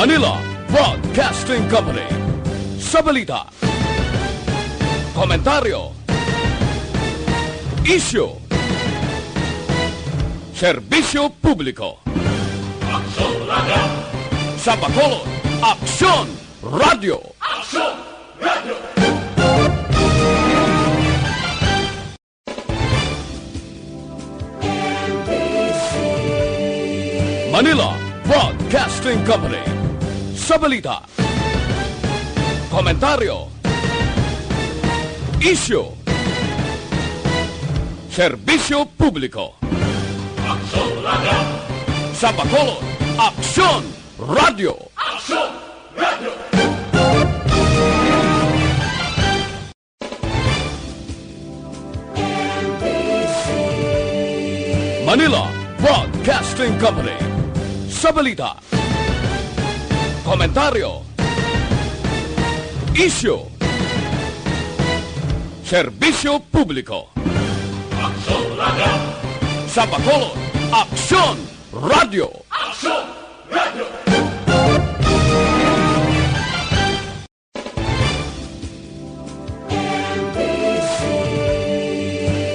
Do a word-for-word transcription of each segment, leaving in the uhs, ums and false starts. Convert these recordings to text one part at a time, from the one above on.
Manila Broadcasting Company. Sa balita, komentaryo, isyu, serbisyo publiko. Aksyon Radio! Sa Bacolod, Aksyon Radio! Aksyon Radio! Manila Broadcasting Company. Sa balita, komentaryo, isyu, serbisyo publiko. Aksyon Radio! Sa Bacolod, Aksyon Radio! Aksyon Radio! Manila Broadcasting Company. Sa balita, komentaryo, isyu, serbisyo publiko. Aksyon Radio! Sa Bacolod, Aksyon Radio! Aksyon Radio!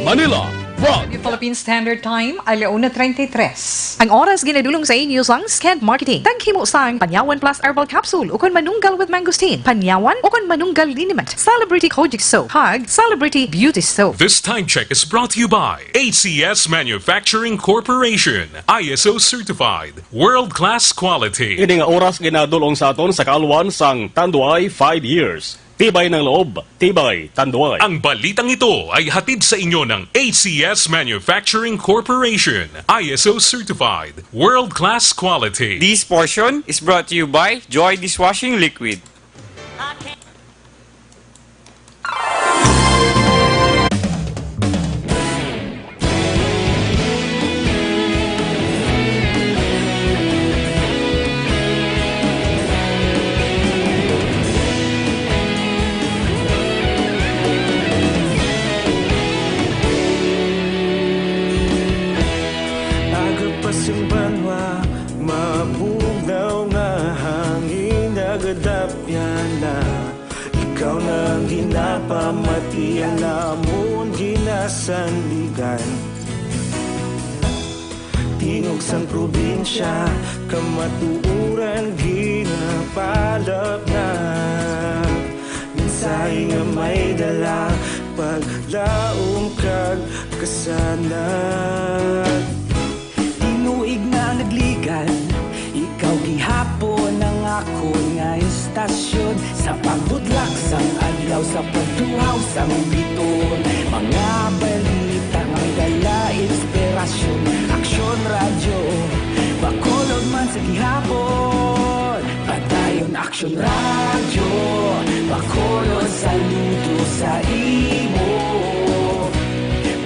Manila Broad. Philippine Standard Time, ala una treinta y tres. Ang oras ginadulong sa inyo sang Sked Marketing. Taghimo sang Panyawan Plus Herbal Capsule ukon Manunggal with Mangosteen, Panyawan ukon Manunggal Liniment, Celebrity Kojic Soap, kag Celebrity Beauty Soap. This time check is brought to you by A C S Manufacturing Corporation, I S O certified, world-class quality. Ini nga oras ginadulong sa aton sa kaalwan sang Tanduay five years. Tibay ng loob, tibay, Tanduay. Ang balitang ito ay hatid sa inyo ng A C S Manufacturing Corporation, I S O certified, world-class quality. This portion is brought to you by Joy Dishwashing Liquid. Aga pa sing banwa, mabugnaw nga hangin nagadapyan na. Ikaw na ang ginapamati, ang amon ginasandigan. Tingog sang probinsya, kamatuoran ginapalapnag. Mensahe nga may dala, paglaom kag kasanag. Tinuig na nagligad, ikaw gihapon ang akon nga istasyon. Sa pagbutlak sang adlaw, sa pagtuhaw sang biton, mga balita nga may dala inspirasyon. Aksyon Radyo, Bacolod man sa gihapon. Padayon Aksyon Radyo, Bacolod, saludo sa imo.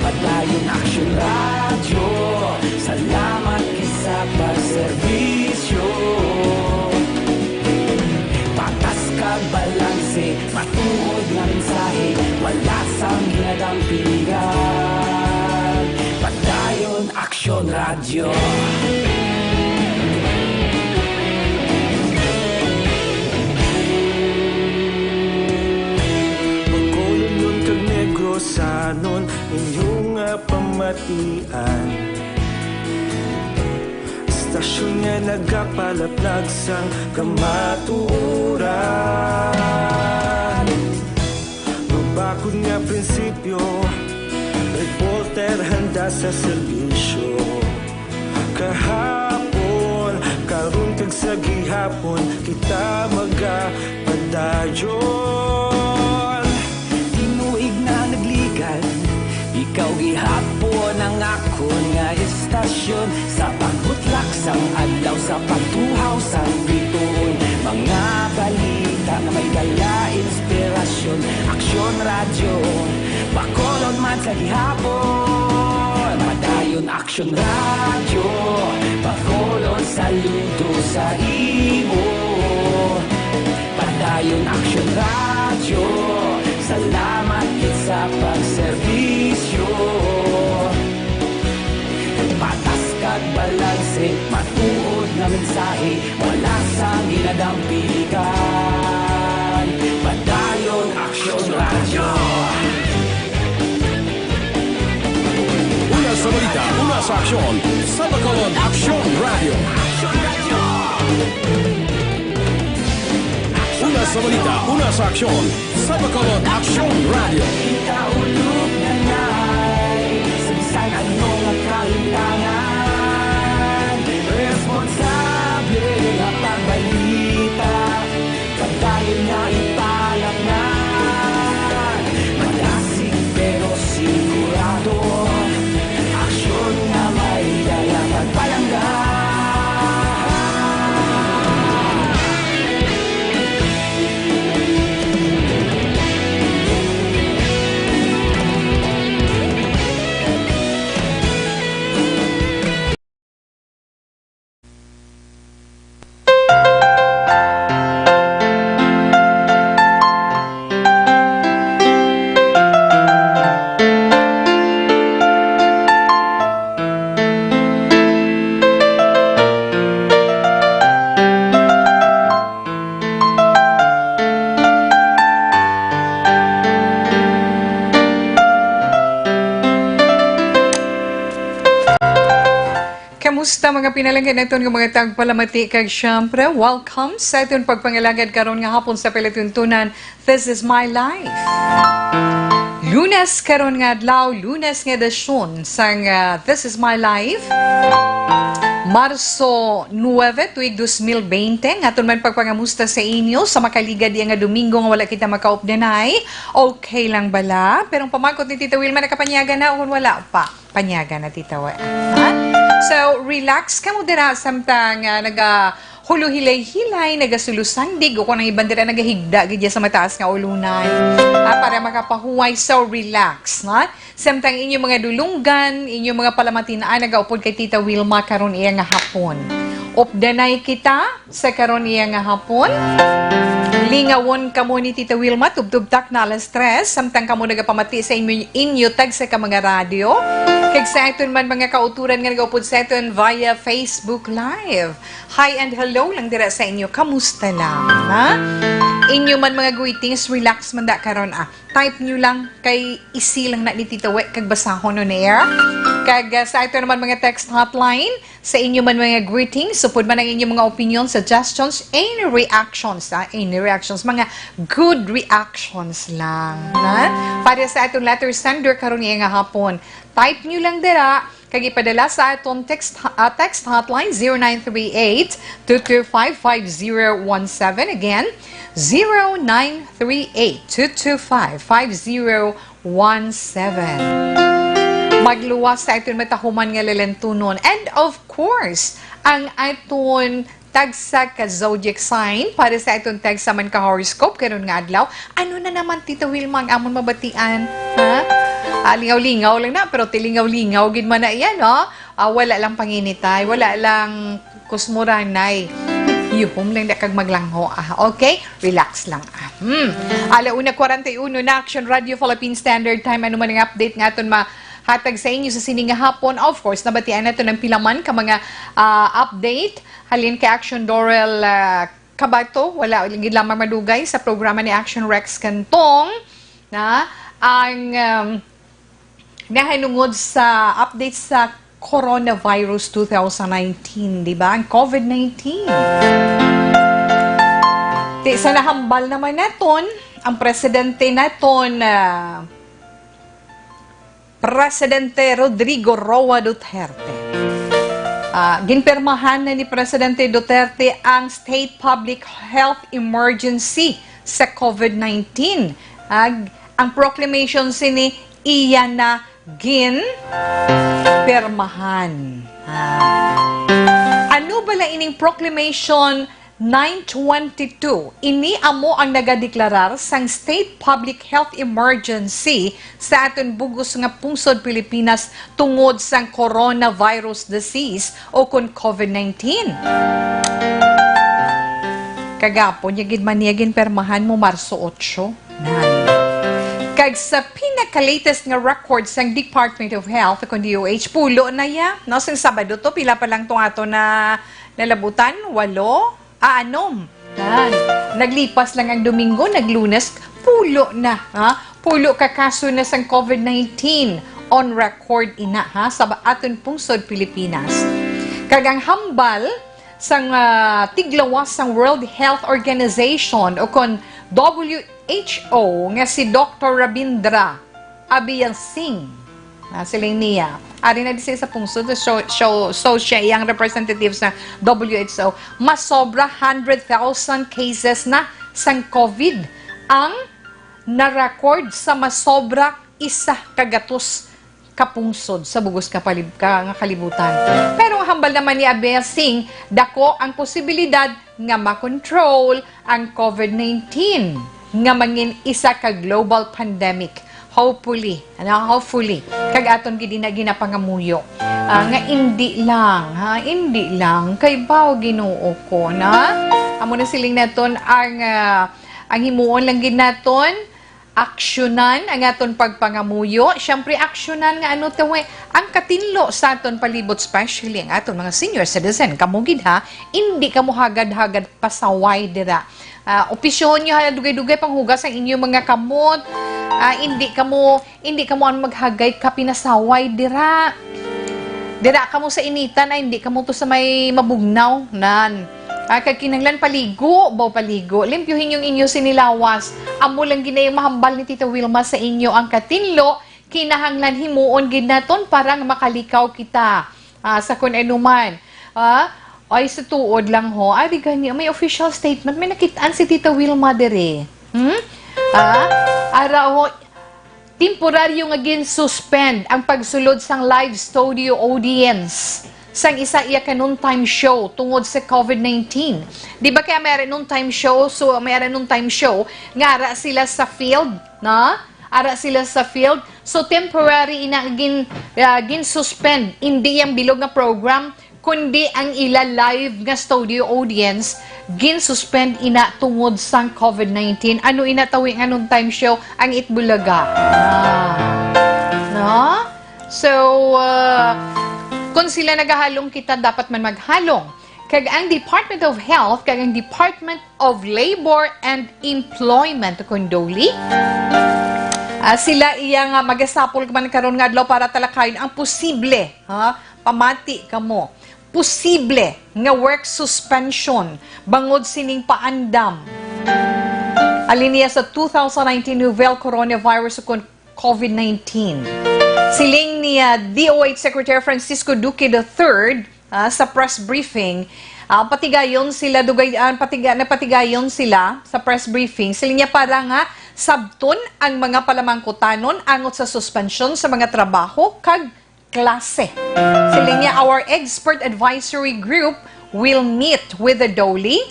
Padayon Aksyon Radyo, salamat gid sa pagserbisyo. Patas kag balanse, matuod nga mensahe, wala sang ginadampingan. Padayon Aksyon Radyo. Bacolodnon kag Negrosanon, inyo nga pamatian. Istasyon nga nagapalaplag sang kamatuoran. Mabakod nga prinsipyo, reporter handa sa serbisyo. Kahapon, karon kag sa gihapon, kita magapadayon. Tinuig na nagligad, ikaw gihapon ang akon nga istasyon. Sa pagbutlak sang adlaw, sa pagtuhaw sang bituon, mga balita nga may dala inspirasyon. Aksyon Radyo, Bacolod man sa gihapon. Padayon Aksyon Radyo, Bacolod, saludo sa imo. Padayon Aksyon Radyo, salamat gid sa pagserbisyo. Patas kag balanse, matuod nga mensahe, wala sang ginada Pilikan, Padayon Aksyon Radyo. Una sa balita, una sa aksyon, sa Bacolod Aksyon Radyo. Aksyon Radyo. Una sa balita, una sa aksyon, sa Bacolod Aksyon Radyo. Ikaulog na na'y sa bisan ano nga kahitangan. Responsable nga pagbalita, padayon nga ipalapnan. Madasig pero sigurado, aksyon nga may dala pagpalangga. Kamusta, mga pinalangga naton nga mga tagpalamati, kag syempre, welcome sa aton pagpangalagad karon nga hapon sa palatuntunan, This Is My Life. Lunes karon nga adlaw, Lunes nga edisyon sang, ah, This Is My Life. Marso nuebe, tuig dos mil bente, nga aton man pagpangamusta sa inyo sa makaligad iya nga Domingo nga wala kita makaupdanay. Okay lang bala? Pero ang pamangkot ni Tita Wilma, nakapanyaga na o kung wala pa? Panyaga na, Tita Wa-, ha? So, relax kamo dira samtang, ah, nagahuluhilay-hilay, nagasulosandig, o kung ang iban dira nagahigda gid sa mataas nga ulunay. Ah, para makapahuway, so relax, ha? Samtang inyong mga dulunggan, inyong mga palamatinaan, nagaupod kay Tita Wilma karon iya nga hapon. Updanay kita sa karon iya nga hapon. Lingawon kamo ni Tita Wilma, tubtob takna alas tres, samtang kamo nagapamati sa inyo, inyo tagsa ka mga radyo. Kag sa aton man mga kauturan nga nagaupod sa aton via Facebook Live. Hi and hello lang dira sa inyo. Kamusta lang, ha? Inyo man mga greetings, relax man da karon, ah. Type nyo lang kay easy lang na ni Tita Wek kag basahon on air. Kag, ah, sa ato naman mga text hotline, sa inyo man mga greetings, supod man ang inyong mga opinion, suggestions, any reactions, ah, any reactions, mga good reactions lang, ha? Para sa atong letter sender karon nga hapon, type nyo lang dira, kag ipadala sa aton text, ah, text hotline, zero nine three eight, two two five, five zero one seven. Again, zero nine three eight, two two five, five zero one seven. Magluwas sa aton matahuman nga lalentunon. And of course, ang aton tagsa ka zodiac sign para sa aton tagsa man ka horoscope karon nga adlaw. Ano na naman, Tita Wilma, ang amon mabatian? Ha? Ah, lingaw-lingaw lang na, pero tilingaw-lingaw gid man na iya, no? Ah, wala lang panginitay, wala lang kusmuranay. Yuhom lang na kag maglangho, ah. Okay? Relax lang, ah. Hmm. Ala una kwarenta y uno na, Action Radio Philippine Standard Time. Ano man ang update nga aton mahatag sa inyo sa sini nga hapon? Of course, nabatian nato ng pila man ka mga, ah, update. Halin kay Action Dorel, ah, Kabato, wala gid lamang madugay sa programa ni Action Rex Cantong na ang, um, nahanungod sa update sa coronavirus two thousand nineteen, di ba? Ang covid nineteen. Di sa nahambal naman naton, ang presidente naton, ah, Presidente Rodrigo Roa Duterte. Ah, ginpirmahan na ni Presidente Duterte ang State Public Health Emergency sa covid nineteen. Ag-, ang proclamation sini iya na ginpirmahan. Ah. Ano bala ining proclamation nine twenty-two, ini amo ang nagadeklarar sang State Public Health Emergency sa aton bug-os nga pungsod Pilipinas tungod sang coronavirus disease o kon covid nineteen. Kagapon, ya gid man niya ginpermahan mo Marso otso. Nan. Kag sa pinaka-latest nga record sang Department of Health, kon D O H, pulo na ya. No, sang Sabado to, pila pa lang tong ato na nalabutan? Walo? Ah, anom. Yan. Naglipas lang ang Domingo, naglunes, pulo na, ha? Pulo ka kaso na sang COVID nineteen on record ina, ha, sa ba-, aton pungsod Pilipinas. Kag ang hambal sang, ah, tiglawas sang World Health Organization o kon W H O nga si Doktor Rabindra Abiel Singh. Ah, siling niya. Ari na di siya sa pungsod, so, so, so siya iyang representative sa W H O. Masobra hundred thousand cases na sang COVID ang na-record sa masobra isa ka gatos ka pungsod sa bugos nga palib-, ka, nga kalibutan. Pero ang hambal naman ni Abiel Singh, dako ang posibilidad nga makontrol ang COVID nineteen nga mangin isa ka global pandemic. Hopefully, ano, hopefully, kag aton gid ina ginapangamuyo, ah, nga indi lang, ha, indi lang kay bao Ginoo ko na. Amo na siling naton ang, ah, ang himuon lang gid naton, aksyonan ang aton pagpangamuyo. Siyempre, aksyonan nga ano to, eh, ang katinlo sa aton palibot, especially ang aton mga senior citizen. Kamo gid, ha, indi kamo hagad-hagad pasaway dira. Ah, opisyohon nyo, ha, dugay-dugay panghugas ang inyong mga kamot. Ah, indi kamo, indi kamo ang maghagay ka pinasaway dira. Dira kamo sa initan, ay, indi kamo to sa may mabugnaw, nan. Ah, kag kinahanglan paligo, baw paligo. Limpyuhin yung inyo sinilawas. Amo lang gid na yung mahambal ni Tita Wilma sa inyo. Ang katinlo, kinahanglan himuon gid naton para nga makalikaw kita, ah, sa kun ano man. Ah, ay, sa tuod lang ho. Ari gani, may official statement. May nakitaan si Tita Wilma diri. Hmm? Ah, ara ho, temporaryo nga gin-suspend ang pagsulod sang live studio audience sang isa iya ka noontime show tungod sa COVID nineteen. Di ba kaya may ara noontime show? So, may ara noontime show nga ara sila sa field, na? Ara sila sa field. So, temporary ina gin, ah, gin-suspend. Hindi ang bilog nga program, kundi ang ila live nga studio audience gin-suspend ina tungod sang COVID nineteen. Ano ina tawi nga noontime show ang Itbulaga? Ah. No? So, ah, kung sila nagahalong, kita dapat man maghalong. Kag ang Department of Health kag ang Department of Labor and Employment, kon DOLE, ah, sila iya nga magasapol man karon nga adlaw para talakayon ang posible, ha, pamati kamo, posible nga work suspension bangod sining paandam. Halin niya sa two thousand nineteen novel coronavirus ukon COVID nineteen. Siling ni, ah, D O H Secretary Francisco Duque the third, ah, sa press briefing, ah, patigayon sila dugay, ah, patiga-, napatigayon sila sa press briefing. Siling niya para nga sabton ang mga palamangkutanon angot sa suspensyon sa mga trabaho kag klase. Siling niya, our expert advisory group will meet with the DOLE.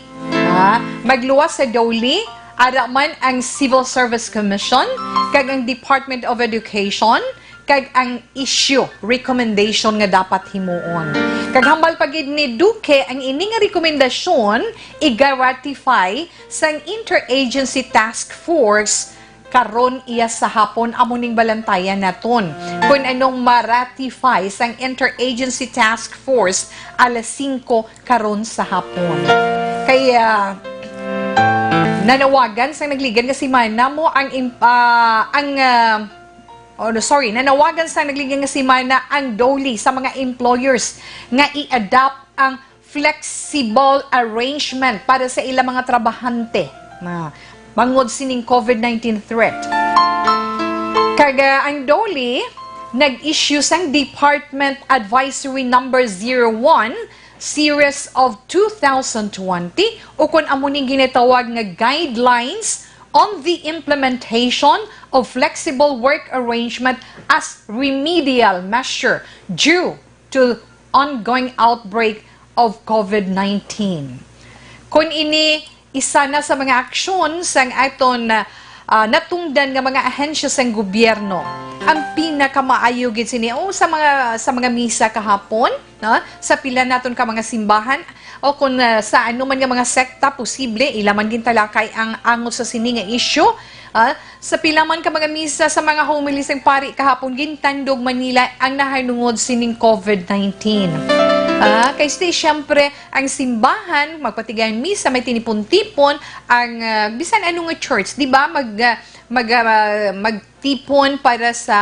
Ah, magluwas sa DOLE, ara man ang Civil Service Commission kag ang Department of Education, kag ang issue recommendation nga dapat himuon. Kag hambal pa gid ni Duque, ang ini nga rekomendasyon iga-ratify sang Interagency Task Force karon iya sa hapon. Amo ning balantayan naton kung anong ma-ratify sang Interagency Task Force alas singko karon sa hapon. Kaya nanawagan sang nagligikan nga semana mo ang im-, ah, ang, ah, oh, no, sorry, nanawagan sang nagligikan nga semana ang DOLE sa mga employers nga i-adopt ang flexible arrangement para sa ilang mga trabahante na bangod sining COVID nineteen threat. Kag, ah, ang DOLE nag-issue sang Department Advisory Number Zero One, Series of two thousand twenty, o kon amo ning ginatawag nga Guidelines on the Implementation of Flexible Work Arrangement as Remedial Measure due to Ongoing Outbreak of COVID nineteen. Kon ini isa na sa mga aksyon sang aton, ah, natungdan nga mga ahensya sang gobyerno. Ang pinakamaayo gid sini, o sa mga, sa mga misa kahapon, no? Sa pila naton ka mga simbahan, o kung, ah, sa anuman nga mga sekta, posible, ila man gintalakay ang angot sa sini nga issue, ah, sa pila man ka mga misa, sa mga homily sang pari kahapon, gintandog man nila ang nahanungod sining COVID nineteen. Ah, kay sti, siyempre, ang simbahan, magpatigay misa, may tinipon-tipon, ang, ah, bisan ano nga church, di ba? Mag, ah, mag, ah, magtipon para sa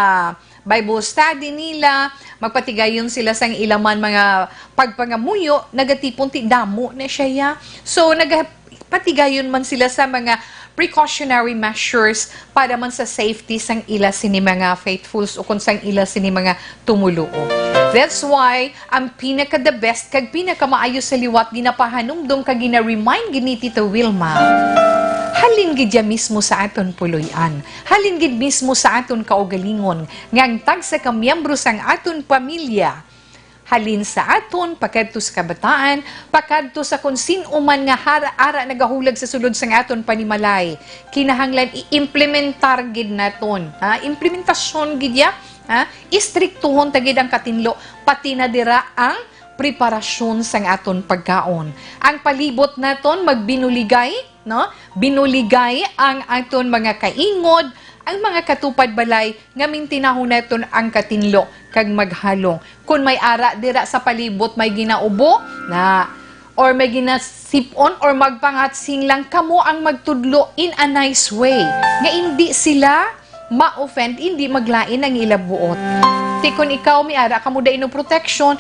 Bible study nila, magpatigayon sila sang ila man mga pagpangamuyo, nagatipon ti damo na siya, ya. So, naga-, patigayon man sila sa mga precautionary measures para man sa safety sang ila sini mga faithfuls o kung sang ila sini mga tumoluo. That's why ang pinaka the best kag pinakamaayo sa liwat ginapahanumdom kag gina-remind gid ni Tita Wilma. Halin gid ya mismo sa aton puloy-an. Halin gid mismo sa aton kaugalingon nga ang tagsa ka miyembro sang aton pamilya, halin sa aton, pakadto sa kabataan, pakadto sa kon sin-o man nga har-, ara nagahulag sa sulod sang aton panimalay, kinahanglan i-implementar gid naton, ha? Implementasyon gid ya, ha? Istriktuhon ta gid ang katinlo, pati na dira ang preparasyon sang aton pagkaon. Ang palibot naton magbinuligay, no? Binuligay ang aton mga kaingod, ang mga katupad balay nga mintinahon naton ang katinlo kag maghalong. Kon may ara dira sa palibot may ginaubo na, or may ginasip-on or magpangatsing lang, kamo ang magtudlo in a nice way nga indi sila ma-offend, indi maglain ang ila buot. Ti kon ikaw may ara kamo da inyong protection,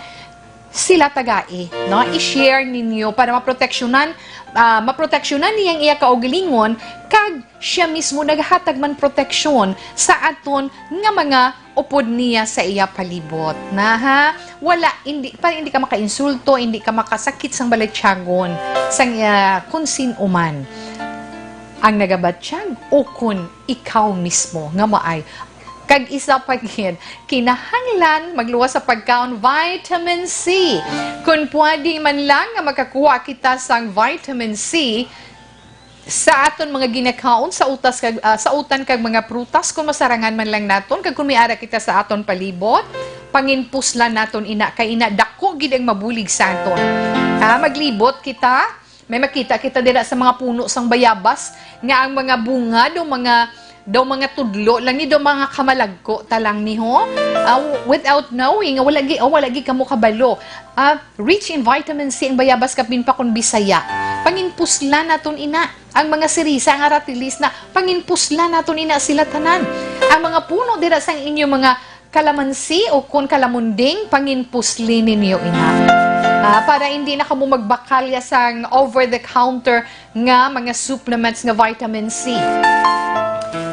sila tagai, no? I-share ninyo para maproteksyonan, ah, maproteksyonan niya ang iya kaugalingon, kag siya mismo naghatag man proteksyon sa aton nga mga upod niya sa iya palibot. Na, ha? Wala, hindi, pa, hindi ka makainsulto, hindi ka makasakit sang balatyagon sang, ah, kun sin-o man. Ang nagabatyag o kun ikaw mismo nga maay. Kag isa pa gid, kinahanglan magluwas sa pagkaon vitamin C. Kon pwede man lang nga makakuha kita sang vitamin C sa aton mga ginakaon, sa utas kag, ah, sa utan kag mga prutas, kung masarangan man lang naton, kag kung may ara kita sa aton palibot, panginpuslan naton ina, kay ina dako gid ang mabulig sa aton. Ha, maglibot kita, may makita kita dira sa mga puno sang bayabas nga ang mga bunga daw mga, daw mga tudlo lang ni, daw mga kamalagko ta lang ni, ho. Ah, without knowing, wala gi, oh, wala gi kamo kabalo. Ah, rich in vitamin C ang bayabas, kapin pa kon Bisaya. Panginpuslan naton ina ang mga sirisa nga ratilis na, panginpuslan naton ina sila tanan. Ang mga puno dira sang inyo mga kalamansi o kon kalamunding, panginpusli ninyo ina. Ah, para hindi na kamo magbakalya sang over-the-counter nga mga supplements nga vitamin C.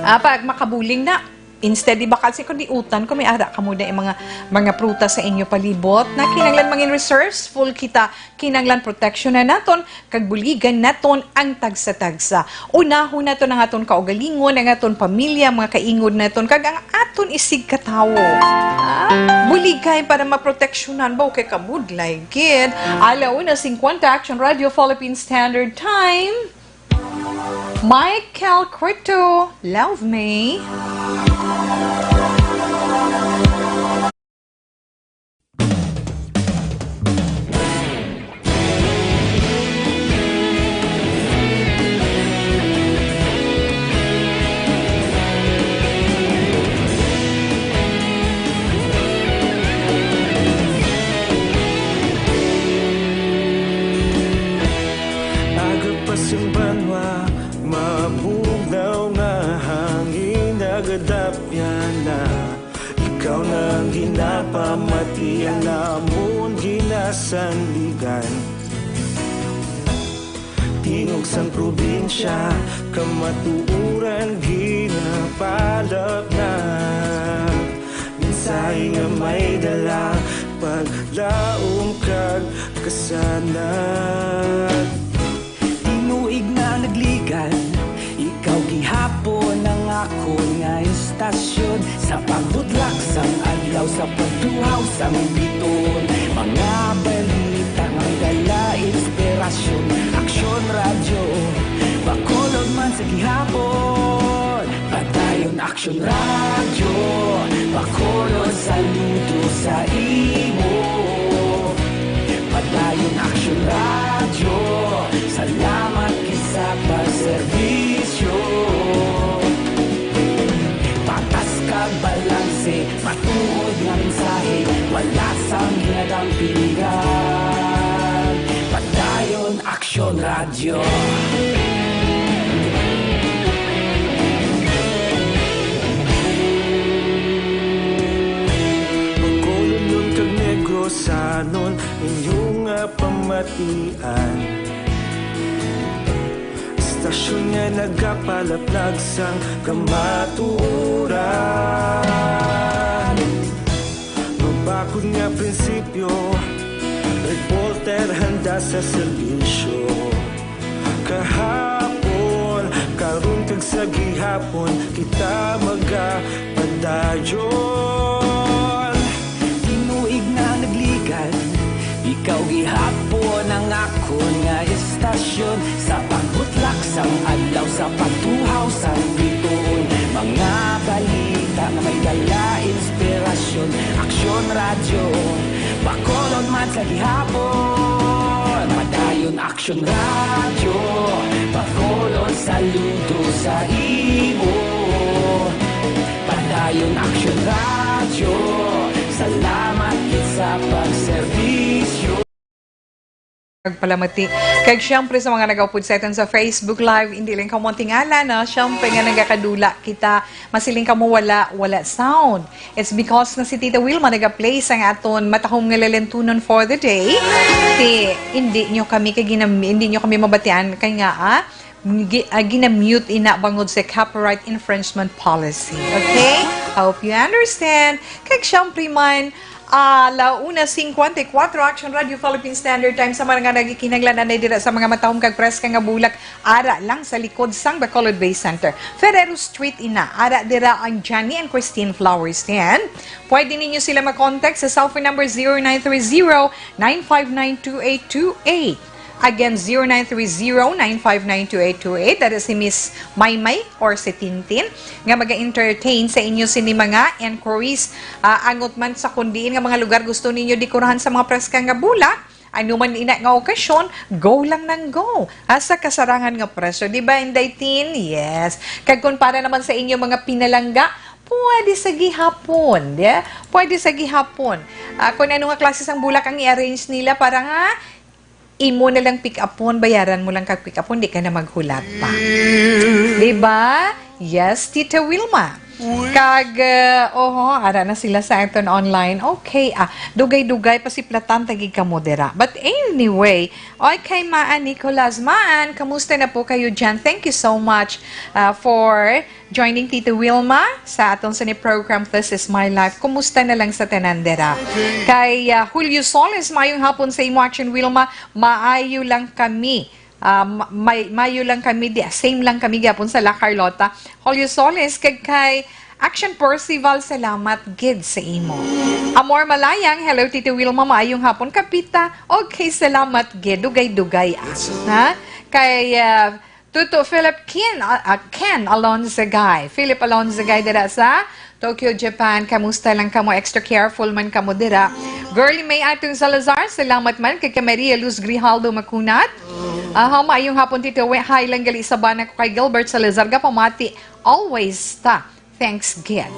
Ah, pag makabuling na, instead, di bakal si kundi utan, kung may ara kamo na yung mga, mga prutas sa inyo palibot, na kinanglan mangin resourceful kita, kinanglan protection na naton, kag buligan naton ang tagsa-tagsa. Unahon naton ang aton kaugalingon, ang aton pamilya, mga kaingod naton, kag ang aton isigkatawo. Ah, buligay para maproteksyonan ba, kay kabudlay gid. Ala una cincuenta, Action Radio Philippine Standard Time. Michael Crito, Love Me. Aga pa sing banwa, mabugnaw nga hangin, nagadapyan na. Ikaw na ang ginapamati, ang amon ginasandigan. Tingog sang probinsya, kamatuoran ginapalapnag. Mensahe nga may dala, paglaom kag kasanag. Tinuig na nagligan, ikaw gihapon ang akon nga istasyon. Sa pagbudlak sang adlaw, sa pagtuhaw sang biton, mga balita nga dala inspirasyon. Aksyon Radyo, Bacolod man sa gihapon. Padayon Aksyon Radyo, Bacolod, saludo sa imo. Padayon Aksyon Radyo, salamat gid sa pagserbisyo. Patas kag balanse, matuod nga mensahe, wala sang ginadampingan. Radyo. Bacolodnon kag Negrosanon, inyo nga pamatian. Istasyon nga nagapalaplag sang kamatuoran. Mabakod nga prinsipyo, reporter handa sa serbisyo. Kahapon, karon kag sa gihapon, kita magapadayon. Tinuig na nagligad, ikaw gihapon ang akon nga istasyon. Sa pagbutlak sang adlaw, sa pagtuhaw sang bituon, mga balita nga may dala inspirasyon. Aksyon Radyo, Bacolod man sa gihapon. Padayon Aksyon Radyo, Bacolod saludo sa imo. Padayon Aksyon Radyo, salamat gid sa pagserbisyo. Pagpalamati. Kag siyempre sa mga nagaupod sa aton sa Facebook Live, hindi lang kamo tingala, no? Siyempre nga nagakadula kita, masiling kamo wala, wala sound. It's because nga si Tita Wilma naga-play sang aton matahom nga lalentunon for the day. Ti, hindi nyo kami kay ginam-, hindi nyo kami mabatian kay nga, ah, gi-, ah, ginamute ina bangod sa copyright infringement policy. Okay? Hope you understand. Kag siyempre man, ah, la una cincuenta y cuatro, Action Radio Philippine Standard Time, sa mga nagikinahanglan anay dira sa mga matahom kag preska nga bulak, ara lang sa likod sang Bacolod Bay Center. Ferrero Street ina, ara dira ang Johnny and Christine Flower Stand. Pwede ninyo sila ma-contact sa cellphone number zero nine three zero, nine five nine, two eight two eight. Again, zero nine three zero, nine five nine, two eight two eight. That is si Miss Maymay or si Tintin nga maga-entertain sa inyo sini mga inquiries, ah, angot man sa kon diin nga mga lugar gusto ninyo dekorahan sa mga preska nga bulak. Ano man ina nga okasyon, go lang nang go. Ah, sa kasarangan nga presyo. Di ba, Inday Tin? Yes. Kag kung para naman sa inyo mga pinalangga, pwede sa gihapon. Di? Pwede sa gihapon. Ah, kung ano nga klase sang bulak ang i-arrange nila para nga imo na lang pick-upon, bayaran mo lang kag pick-upon, di ka na maghulat pa. Di ba? Yes, Tita Wilma. Kag, uh, oho, ara na sila sa aton online. Okay, ah, dugay-dugay, pasiplatan ta gid kamo dira. But anyway, oy, kay Maan Nicolas. Maan, kamusta na po kayo dyan? Thank you so much, uh, for joining Tita Wilma sa aton sini program, This Is My Life. Kumusta na lang sa tanan dira? Kay, uh, Julio Soles, maayong hapon sa imo, Action Wilma. Maayo lang kami. Ah, ma-, may, mayo lang kami, di, same lang kami gyapon sa La Carlota. Julio Soles, kag kay Action Percival, salamat gid sa imo. Amor Malayang, hello, Tito Wilma, maayong hapon, Kapita. Okay, salamat gid, dugay-dugay, ah. Ha? Kay, ah, Tuto Philip Ken, ah, ah, Ken Alonzagay. Philip Alonzagay dira sa Tokyo, Japan, kamusta lang kamo? Extra careful man kamo dira. Girlie May Atong Salazar, salamat man kay ka Maria Luz Grijaldo Makunat. Aha, maayong hapon, Tito. We, hi lang gali sa bana ko kay Gilbert Salazar, gapamati. Always ta. Thanks, gid.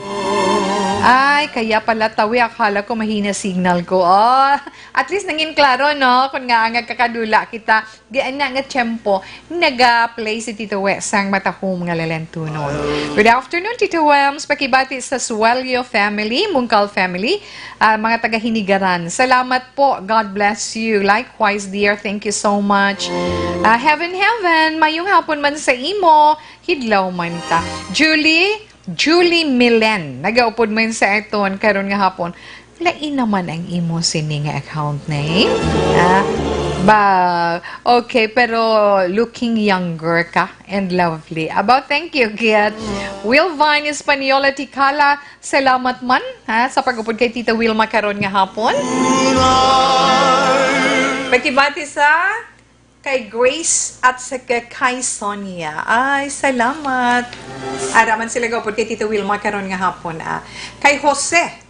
Ay, kaya pala, tawi, akala ko mahina signal ko. Oh, at least nangin klaro, no? Kung nga ang nagkakadula kita, di ana nga tiyempo, naga-play si Tito We sang matahom nga lalentunon. Good afternoon, Tito Wems. Pakibati sa Suelio family, Mungkal family, ah, mga taga Hinigaran. Salamat po. God bless you. Likewise, dear. Thank you so much. Ah, Heaven, Heaven, mayong hapon man sa imo. Hidlaw man ta. Julie, Julie Milen, nagaupod man sa aton karon nga hapon. Lain naman ang imo sini nga account name. Ah, ba, okay, pero looking younger ka and lovely. Aba, thank you, Kiat. Will Vine Española Tikala, salamat man, ha, sa pag-upod kay Tita Wilma karon nga hapon. Pakibati sa kay Grace at sa kay, kay Sonia. Ay, salamat. Ara man sila gapon kay Tita Wilma karon nga hapon, ah. Kay Jose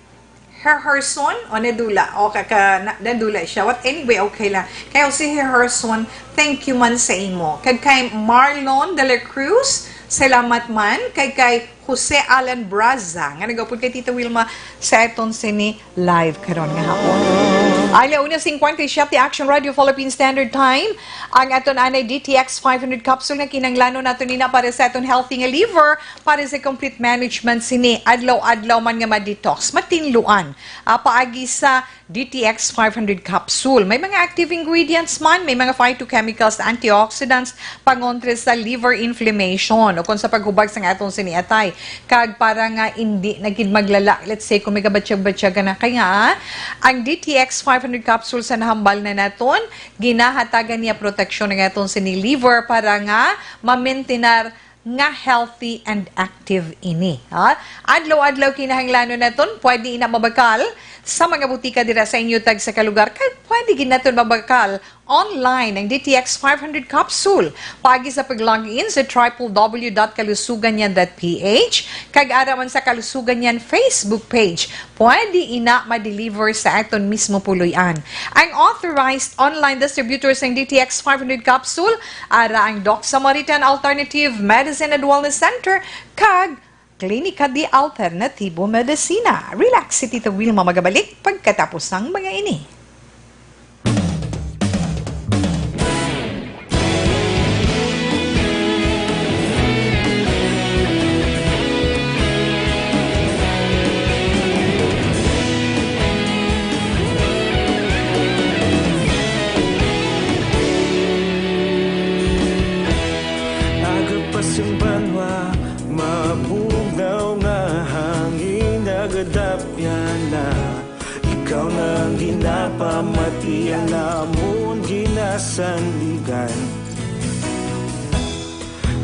Herherson, o nadula, o ka, ka, na, nadula siya. What, anyway, okay lang. Kay Jose Herherson, thank you man sa imo. Kag kay Marlon de la Cruz, salamat man. Kay, kay Jose Alan Braza, nga nagapod kay Tita Wilma sa aton sini live karon nga hapon. Ala una cincuenta y siete, Action Radio Philippine Standard Time. Ang aton anay D T X five hundred capsule nga kinahanglanon nato nina para sa aton healthy nga liver, para sa complete management sini. Adlaw-adlaw man nga ma-detox, matinluan. Ah, paagi sa D T X five hundred capsule. May mga active ingredients man, may mga phytochemicals, antioxidants, pangontra sa liver inflammation, o kung sa paghubag sa atong sini atay. Kag para nga indi na gid maglala, let's say, kung may kabatyag-batyagan na, kay nga, ah, ang D T X five hundred capsule sa nahambal na naton, ginahatagan niya proteksyon nga atong sini liver para nga ma-maintain nga healthy and active ini, ha? Adlaw-adlaw kinahanglanon naton, pwede ina mabakal sa mga butika dira sa inyo tag sa kalugar, kag pwede gid naton mabakal online ang D T X five hundred capsule. Paagi sa pag-log in sa triple W dot kalusugan niyan dot P H, kag ara man sa Kalusugan Niyan Facebook page, pwede ina ma-deliver sa aton mismo puloy-an. Ang authorized online distributors ng D T X five hundred capsule, ara ang Doc Samaritan Alternative Medicine and Wellness Center, kag Klinika de Alternatibo Medicina. Relax si Tita Wilma, magabalik pagkatapos sang mga ini. Aga pa sing banwa, mabugnaw nga hangin nagadapyan na. Ikaw na ang ginapamati, ang amon ginasandigan.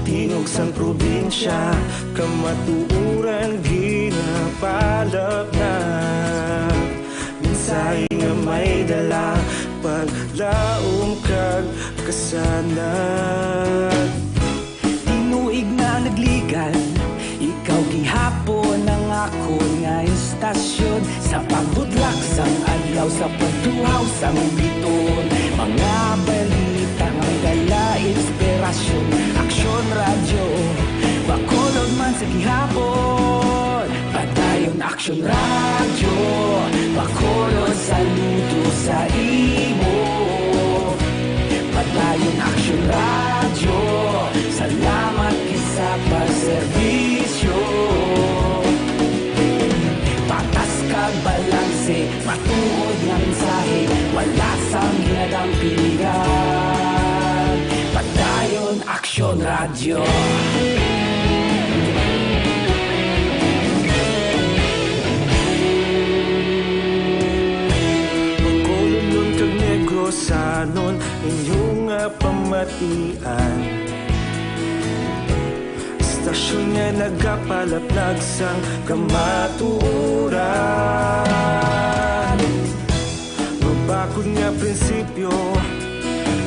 Tingog sang probinsya, kamatuoran ginapalapnag. Mensahe nga may dala, paglaom kag kasanag. Tinuig na nagligal, ikaw gihapon ang akon nga istasyon. Sa pagbutlak sang adlaw, sa pagtuhaw sang bituon, mga balita nga may dala inspirasyon. Aksyon Radyo, Bacolod man sa gihapon. Padayon Aksyon Radyo, Bacolod, saludo sa imo. Padayon Aksyon Radyo, salamat gid sa pagserbisyo. Patas kag balanse, matuod nga mensahe, wala sang ginadampingan. Padayon Aksyon Radyo. Bacolodnon kag Negrosanon, inyo nga pamatian. Istasyon nga nagapalaplag sang kamatuoran. Mabakod nga prinsipyo,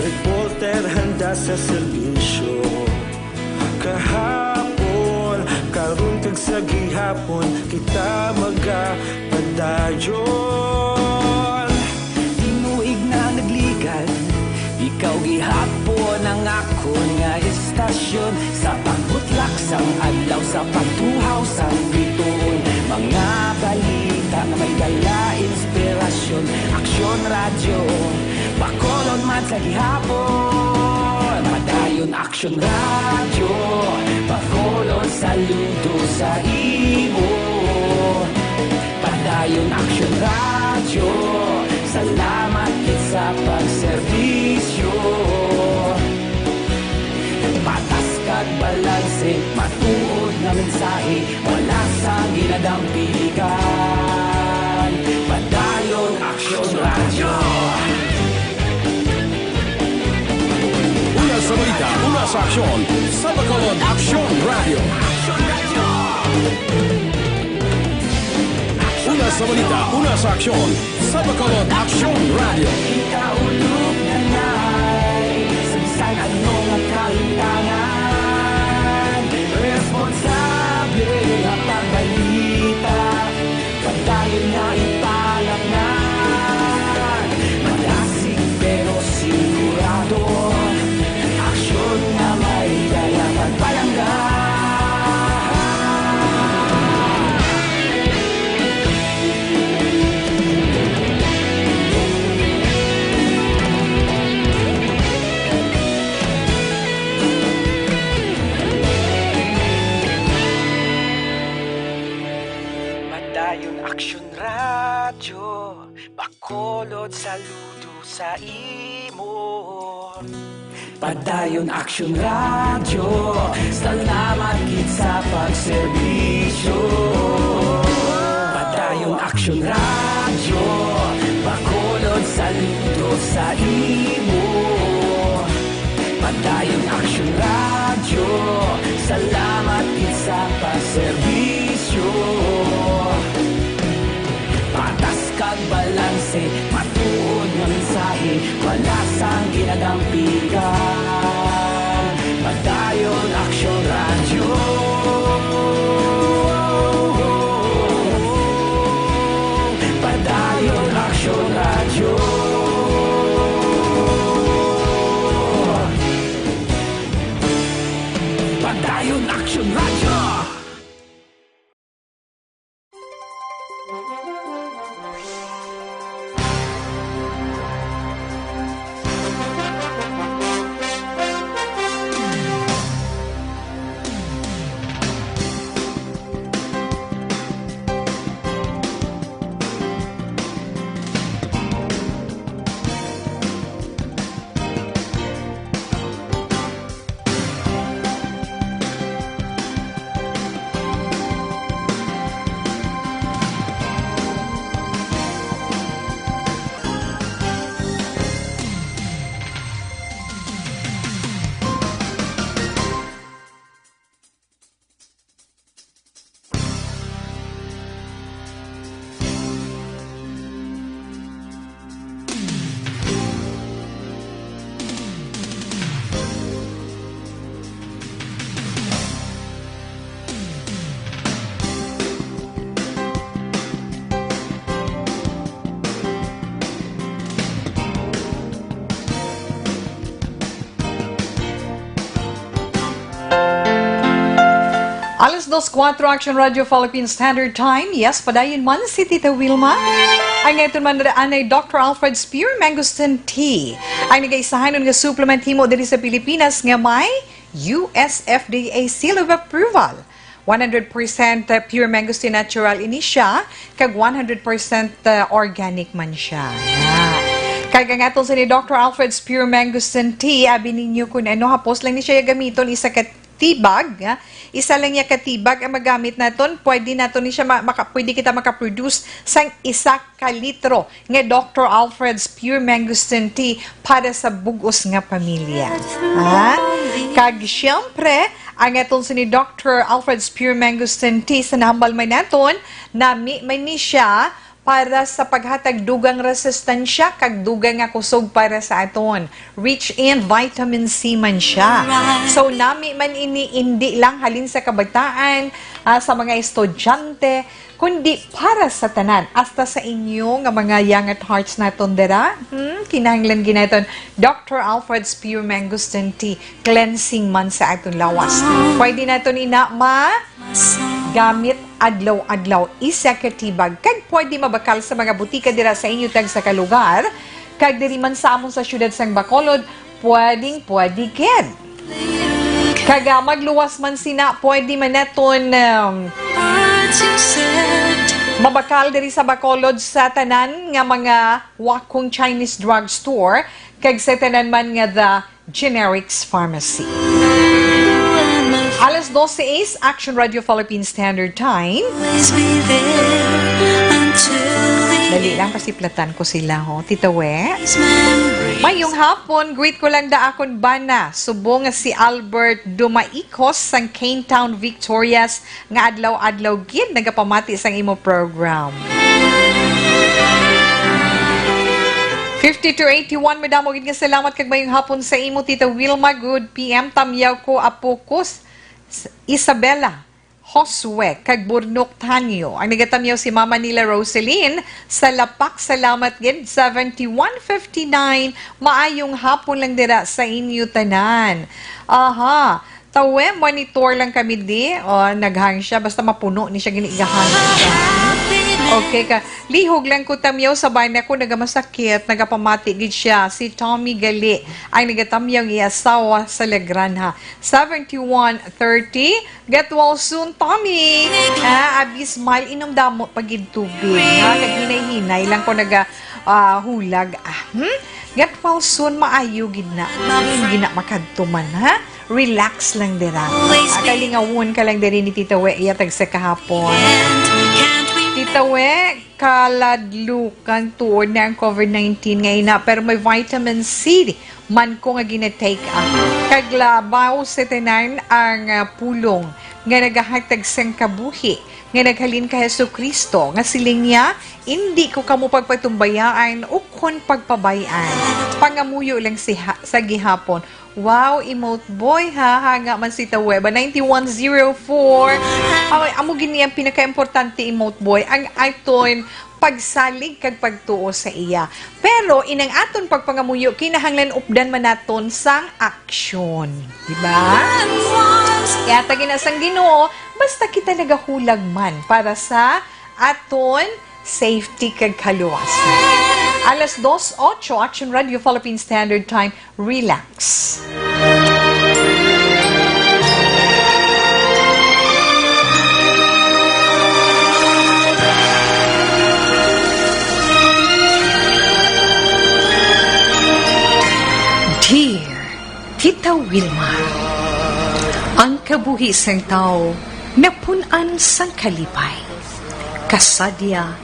reporter handa sa serbisyo. Kahapon, karon kag sa gihapon, kita magapadayon. Tinuig na nagligal, ikaw gihapon ang akon nga istasyon. Sa pagbutlak sang adlaw, sa pagtuhaw sang bituon, mga balita nga may dala inspirasyon. Aksyon Radyo, Bacolod man sa gihapon. Padayon Aksyon Radyo, Bacolod, saludo sa imo. Padayon Aksyon Radyo, salamat gid sa pagserbisyo. Patas kag balanse, matuod nga mensahe, wala sang ginadampigan. Padayon Aksyon Radyo. Una sa balita, una sa aksyon, sa Bacolod Aksyon Radyo. Una sa balita, una sa aksyon, sa Bacolod Aksyon Radyo. Ikaulog na na'y sa bisan ano nga kahitangan. Responsable nga pagbalita, padayon na ipalapngan. Madasig pero sigurado, aksyon nga may dala pagpalangga. Bacolod, saludo sa imo. Padayon Action Radio, salamat gid sa pagserbisyo. Padayon Action Radio, Bacolod, saludo sa imo. Padayon Action Radio, salamat gid sa pagserbisyo. Patas kag balanse, matuod nga mensahe, wala sang ginadampigan. Padayon Action Radio. Padayon Action Radio. Padayon Action Radio. Alas dos kuwatro, Action Radio Philippine Standard Time. Yes, padayon man si Tita Wilma. Ang eton man anay Doctor Alfred's Pure Mangosteen Tea. Ang nagaisahanon nga supplement himo diri sa Pilipinas nga may U S F D A seal of approval. One hundred percent pure mangosteen natural ini siya, kag one hundred percent organic man siya. Kag ang aton sini Doctor Alfred's Pure Mangosteen Tea, abi ninyo kun ano, hapos lang ni siya gamiton, isa ka tibag, ha? Isa lang niya ka tibag ang magamit naton. Pwede naton ni siya ma-, maka-, pwede kita makaproduce sang isa ka litro nga Doctor Alfred's Pure Mangosteen Tea para sa bug-os nga pamilya. Ha? Kag siyempre, ang aton sini Doctor Alfred's Pure Mangosteen Tea sa nahambal man naton, nami man ni siya para sa paghatag dugang resistensya kag dugang nga kusog para sa aton. Rich in vitamin C man siya. So, nami man ini indi lang halin sa kabataan, ah, sa mga estudyante, kundi para sa tanan, hasta sa inyo nga mga young at hearts naton dira. Hmm, kinahanglan gid naton Doctor Alfred's Pure Mangosteen Tea, cleansing man sa aton lawas. Pwede naton ina ma gamit adlaw-adlaw, isa ka tibag, kag pwede mabakal sa mga butika dira sa inyo tagsa ka lugar, kag diri man sa amon sa siyudad sang Bacolod, pwedeng pwede gid. Kag, ah, magluwas man sina, pwede man naton, um, mabakal diri sa Bacolod sa tanan nga mga Wakong Chinese Drug Store, kag sa tanan man nga the Generics Pharmacy. Alas dose is Action Radio Philippine Standard Time. Dali lang, pasiplatan ko sila, ho. Tita We. Mayong hapon, greet ko lang da akon bana, subong nga si Albert Dumaikos sang Cane Town, Victorias, nga adlaw-adlaw gid nagapamati sang imo program. Fifty-two eighty-one, madamo gid nga salamat kag mayong hapon sa imo, Tita Wilma. Good P M, tamyaw ko, apo ko, S-, Isabela, Josue, kag Burnok Tanyo. Ang nagatamyaw si Mama nila Roseline sa Lapak. Salamat gid, seventy-one fifty-nine. Maayong hapon lang dira sa inyo tanan. Aha. Tawe, monitor lang kami di. O, naghang siya. Basta mapuno ni siya, gini igahang siya. Okay ka. Lihog lang ko tamyaw sa bana ko, nagamasakit, nagapamati gid siya. Si Tommy gali ang nagatamyaw nga asawa sa Lagranha. Seventy-one thirty. Get well soon, Tommy. Ah, abi smile, inom damo pa gid tubig. Ha, naghinay-hinay lang ko naga, ah, hulag, ah. Hmm? Get well soon, maayo gid na. Hindi na makadto man, ha? Relax lang dira. Always be. Kalingawon ka lang diri ni Tita We, iya tagsa kahapon. Can't, can't we Tita We, kaladlukan tuod na ang COVID nineteen nga ina, pero may vitamin C man ko nga ginatake, ah. Kag labaw sa tanan ang, ah, pulong nga nagahatag sang kabuhi nga naghalin kay Jesu-Cristo, nga siling niya, "Indi ko kamo pagpatumbayaan ukon pagpabay-an. Pangamuyo lang si ha-, sa gihapon." Wow, emote boy, ha? Hanga man si Taweba, ninety-one zero four. Aw, amo gini ang pinakaimportante, emote boy, ang aton pagsalig kag pagtuo sa iya. Pero inang aton pagpangamuyo, kinahanglan updan man naton sang aksyon. Di ba? Kaya tagi na sang Ginoo, basta kita nagahulag man para sa aton safety kag kaluwasan. Alas dos ocho, Action Radio Philippine Standard Time, relax. Dear Tita Wilma, ang kabuhi sang tawo napun-an sang kalipay, kasadya,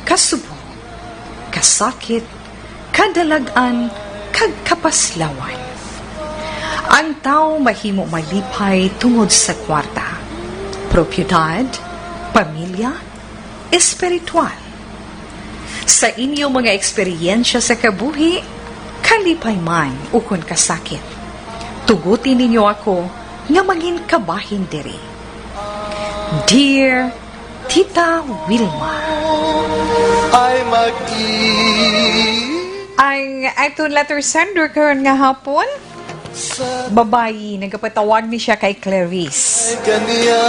kasubo, kasakit, kadalag-an, kag kapaslawan. Ang tawo mahimo malipay tungod sa kwarta, propiedad, pamilya, espiritual. Sa inyo mga eksperyensya sa kabuhi, kalipay man ukon kasakit, tuguti ninyo ako nga mangin kabahin diri. Dear Tita Wilma. Ay mag-i- Ang aton letter sender karon nga hapon, babayi, nagapatawag ni siya kay Clarice. Kaniya,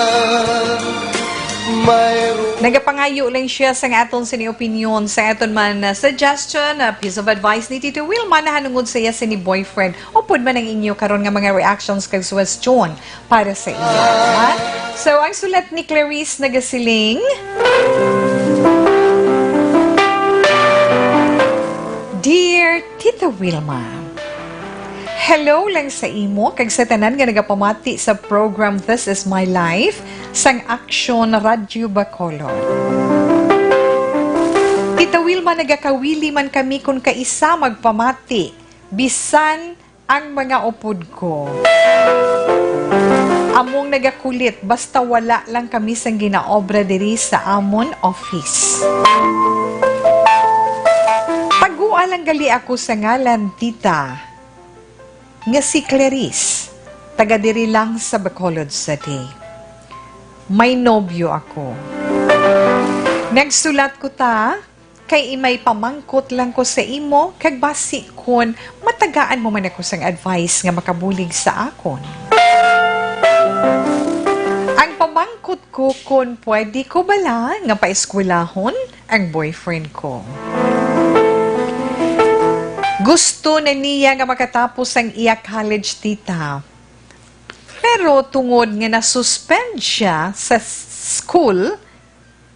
mayroon. Nagapangayo lang siya sa aton sini opinion, sa aton man, ah, suggestion, ah, piece of advice ni Tita Wilma nahanungod sa iya sini boyfriend. Upod man ang inyo karon nga mga reactions kag suwestyon para sa iya, ha? So, ang sulat ni Clarice nagasiling, Dear Tita Wilma, hello lang sa imo kag sa tanan nga nagapamati sa program This Is My Life sang Aksyon Radyo Bacolod. Tita Wilma, nagakawili man kami kon kaisa magpamati, bisan ang mga upod ko. Among nagakulit, basta wala lang kami sang ginaobra diri sa amon office. Pagua lang gali ako sa ngalan, tita, nga si Clarice, taga diri lang sa Bacolod City. May nobyo ako. Nagsulat ko ta, kay may pamangkot lang ko sa imo, kag basi kon matagaan mo man ako sang advice nga makabulig sa akon. Ang pamangkot ko kon pwede ko bala nga paeskwelahon ang boyfriend ko. Gusto na niya nga makatapos ang iya college, tita. Pero tungod nga na-suspend siya sa s-, school,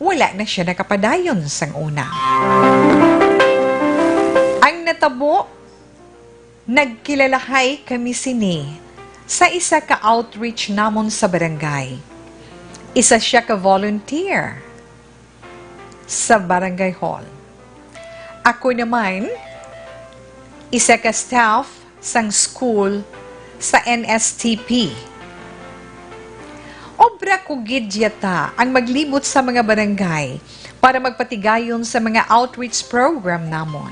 wala na siya nakapadayon sang una. Ang natabo, nagkilalahay kami sini sa isa ka outreach namon sa barangay. Isa siya ka volunteer sa barangay hall. Ako naman, isa ka staff sang school sa N S T P. Obra ko gid yata ang maglibot sa mga barangay para magpatigayon sa mga outreach program namon.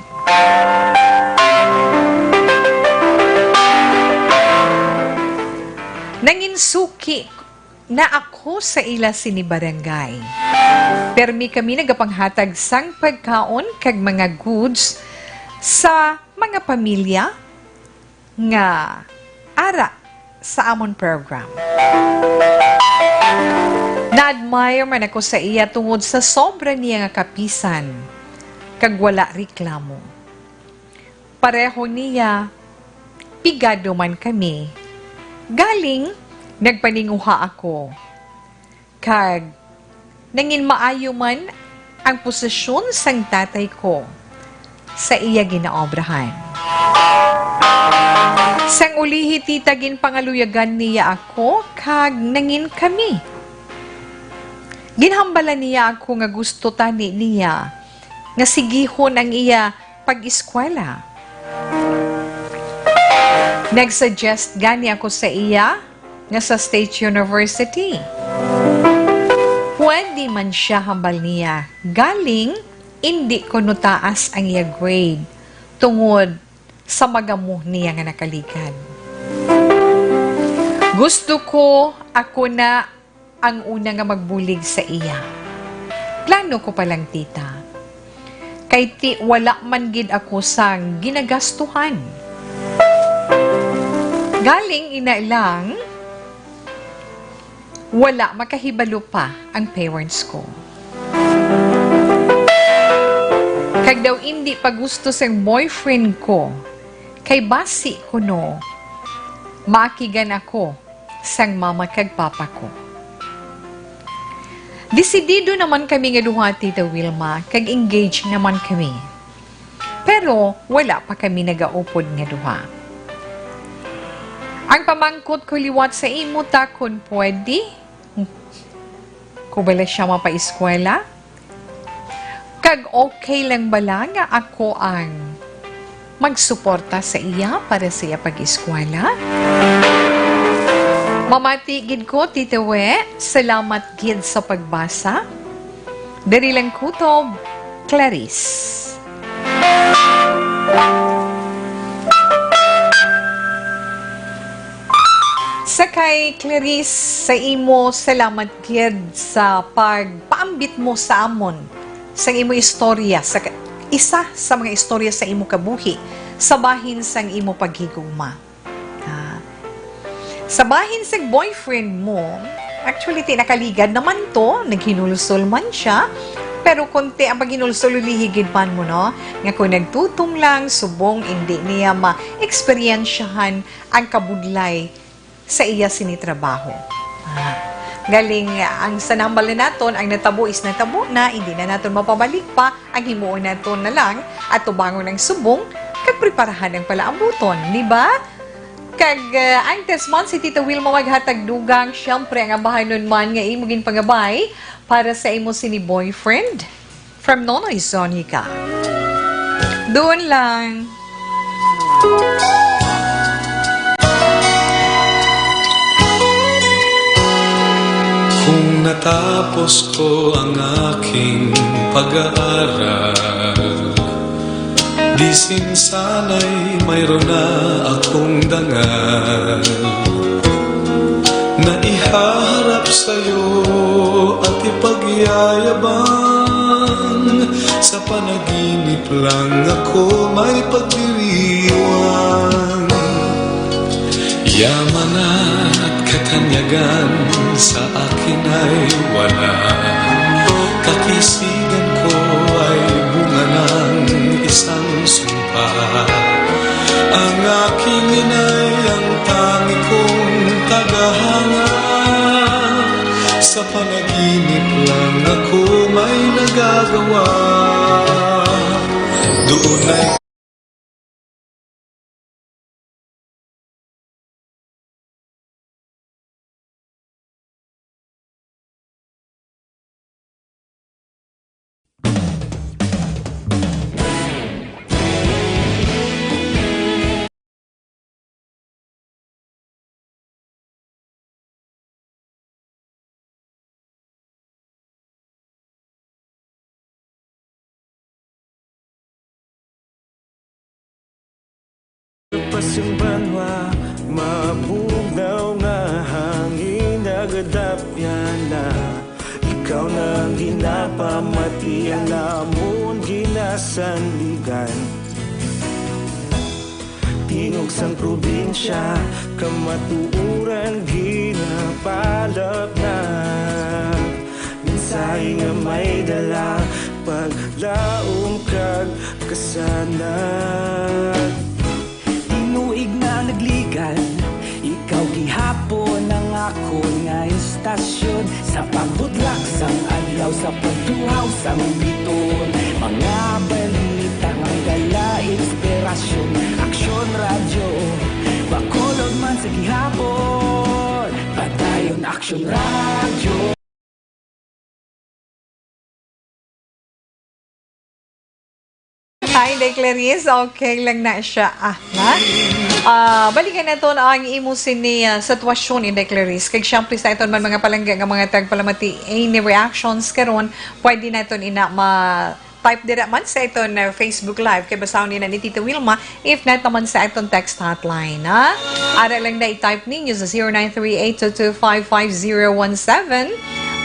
Nanginsuki na ako sa ila sini barangay. Permi kami nagapanghatag sang pagkaon kag mga goods sa mga pamilya nga ara sa amon program. Na-admire man ako sa iya tungod sa sobra niya nga kapisan kag wala reklamo. Pareho niya, pigado man kami. Galing, nagpaninguha ako. Kag nangin maayo man ang posisyon sang tatay ko. sa iya ginaobrahan. Sang ulihi, tita, ginpangaluyagan niya ako kag nangin kami. Ginhambalan niya ako nga gusto tani niya nga sigihon ang iya pag-eskwela. Nag-suggest gani ako sa iya nga sa State University. Pwede man sia, hambal niya, galing indi kuno taas ang iya grade tungod sa magamo niya nga nakaligad. Gusto ko ako na ang una nga magbulig sa iya. Plano ko pa lang, tita. Kay ti wala man gid ako sang ginagastuhan. Galing ina lang, wala makahibalo pa ang parents ko. Kag daw indi pa gusto sang boyfriend ko, kay basi kuno maakigan ako sang mama kag papa ko. Desidido naman kami nga duha, Tita Wilma, kag engaged naman kami. Pero wala pa kami nagaupod nga duha. Ang pamangkot ko liwat sa imo, ta, kon pwede ko bala siya mapaeskwela? Kag okay lang bala nga ako ang magsuporta sa iya para sa iya pag-eskwela? Mamati gid ko, Tita We. Salamat gid sa pagbasa. Diri lang kutob, Clarice. Sa kay Clarice, sa imo, salamat gid sa pagpaambit mo sa amon sang imo istorya, sa ka-, isa sa mga istorya sa imo kabuhi, sa bahin sang imo paghigugma. Ah, sa bahin sang boyfriend mo, actually, ti nakaligad naman to, naghinulsol man siya, pero konti ang paghinulsol, ulihi gid man mo, no? Nga kung nagtutom lang, subong indi niya ma-eksperyensyahan ang kabudlay sa iya sini trabaho. Ah, galing, ang sa nambal na naton, ang natabo is natabo na, hindi na naton mapabalik pa, ang himuon naton na lang, atubangon ang subong, kag preparahan ang palaabuton, di ba? Kag, ah, antes man si Tita Wilma maghatag dugang, siyempre, ang ambahanon man nga imo ginpangabay para sa imo sini boyfriend. From Nonoy Sonica. Doon lang. Kung natapos ko ang aking pag-aaral, di sin sana'y mayroon na akong dangal na ihaharap sa'yo at ipagyayabang. Sa panaginip lang ako may pagdiriwang. Yaman at katanyagan sa akin ay wala. Kakisigan ko ay bunga ng isang sumpa. Ang aking inay ang tangi kong tagahanga. Sa panaginip lang ako may nagagawa. Doon ay Lupas yung banwa, mabugnaw nga hangin, nagadapyan na. Ikaw na ang ginapamati, ang amon ginasandigan. Tingog sang probinsya, kamatuoran ginapalapnag. Mensahe nga may dala, paglaom kag kasanag. Tinuig na nagligad, ikaw gihapon ang akon nga istasyon. Sa pagbutlak sang adlaw, sa pagduhaw sang biton, mga balita nga Hi, Inday Clarice. Okay lang na siya. Ah, na? Ah, balikan naton ang imo sini, ah, sitwasyon, Inday Clarice. Kag siyempre sa aton man mga palangga nga mga tagpalamati, any reactions karon, pwede naton ina ma-type dira man sa aton, ah, Facebook Live. Kay basahon ni na ni Tita Wilma, if not naman sa aton text hotline, ha? Ara lang na i-type ninyo sa zero nine three eight two two five five zero one seven.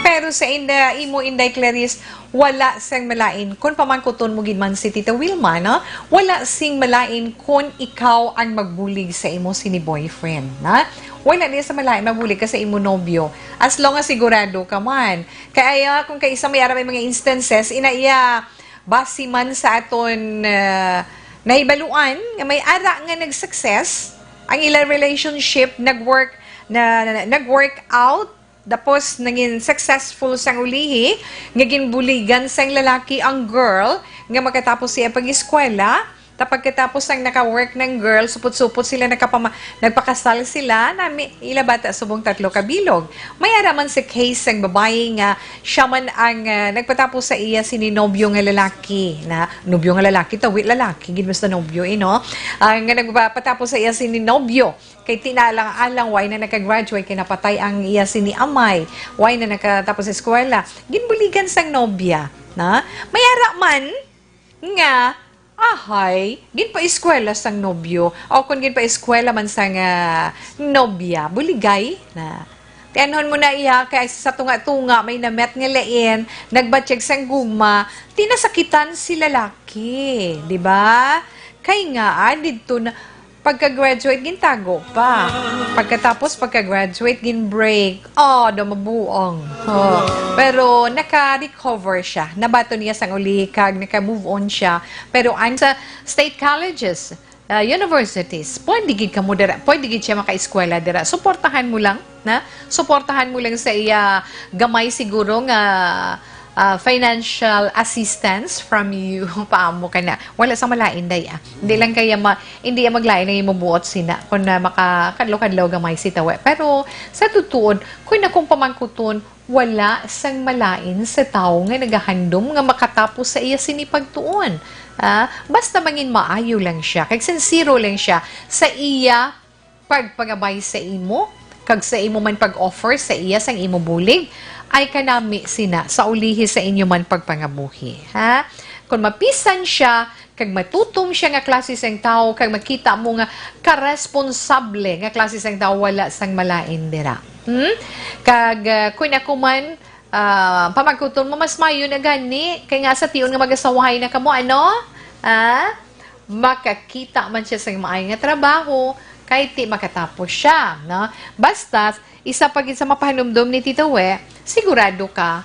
Pero sa inda, imo, Inday Clarice, wala sang malain. Kung pamangkuton mo gid man si Tita Wilma, no? Wala sing malain kung ikaw ang magbulig sa imo sini boyfriend, na? Wala niya sa malain magbulig ka sa imo nobyo. As long as sigurado ka man. Kaya kung kaisa may ara may mga instances, ina iya, basi man sa aton, ah, nahibaluan nga may ara nga nag-success ang ila relationship, nag-work, na, na- nag-work out, tapos nangin successful sang ulihi, nga ginbuligan sang lalaki ang girl nga makatapos siya pag-eskwela. Ta pagkatapos ang naka-work ng girl, supot-supot sila, nakapama- nagpakasal sila, nami ila bata subong tatlo ka bilog. May ara man sa case sang babayi nga siya man ang, ah, nagpatapos sa iya sini nobyo nga lalaki, na nobyo nga lalaki, tawi lalaki gid, basta nobyo, eh, no? Ah, nga nagpatapos sa iya sini nobyo. Kay tinalang-alang, way na naka-graduate, kay napatay ang iya sini amay, way na nakatapos sa eskwela. Ginbuligan sang nobya, na? May ara man nga, ahay, ginpaeskwela sang nobyo, o kung ginpaeskwela man sang, ah, nobya, buligay, na? Tianhon mo na iya, kay sa tunga-tunga may namet nga lain, nagbatyag sang gugma, tinasakitan si lalaki, di ba? Kay nga, ah, didto na, pagka-graduate, gintago pa. Pagkatapos, pagka-graduate, gin-break. Oh, daw mabuang. Oh. Pero naka-recover siya. Nabaton niya sang uli kag naka-move on siya. Pero ang sa state colleges, ah, universities, pwede gid kamo dira, pwede gid siya makaeskwela dira. Suportahan mo lang, na? Suportahan mo lang sa iya gamay siguro nga, ah, financial assistance from you. Paamo ka na. Wala sa malain, day, ah. Hindi lang kaya ma-, hindi ya maglain ang imo buot sina kung na makakadlaw-kadlaw gamay si tawe. Pero sa tutuod, kung akong pamangkuton, wala sang malain sa tawo nga nagahandom nga makatapos sa iya sini pagtuon. Ah, basta mangin maayo lang siya, kag sinsero lang siya sa iya pagpangabay sa imo, kag sa imo man pag-offer sa iya sang imo bulig, ay kanami sina sa ulihi sa inyo man pagpangabuhi. Ha? Kung mapisan siya, kag matutom siya nga klase sang tawo, kag makita mo nga karesponsable nga klase sang tawo, wala sang malain dira. Hmm? Kag, ah, kung ako man, ah, pamangkuton mo, mas mayo na gani, kay nga sa tion nga mag-asawahay na kamo, ano? Ah? Makakita man siya sang maayo nga trabaho, kay ti makatapos siya, no? Basta, isa pa gid sa mapahanumdom ni Tita We, sigurado ka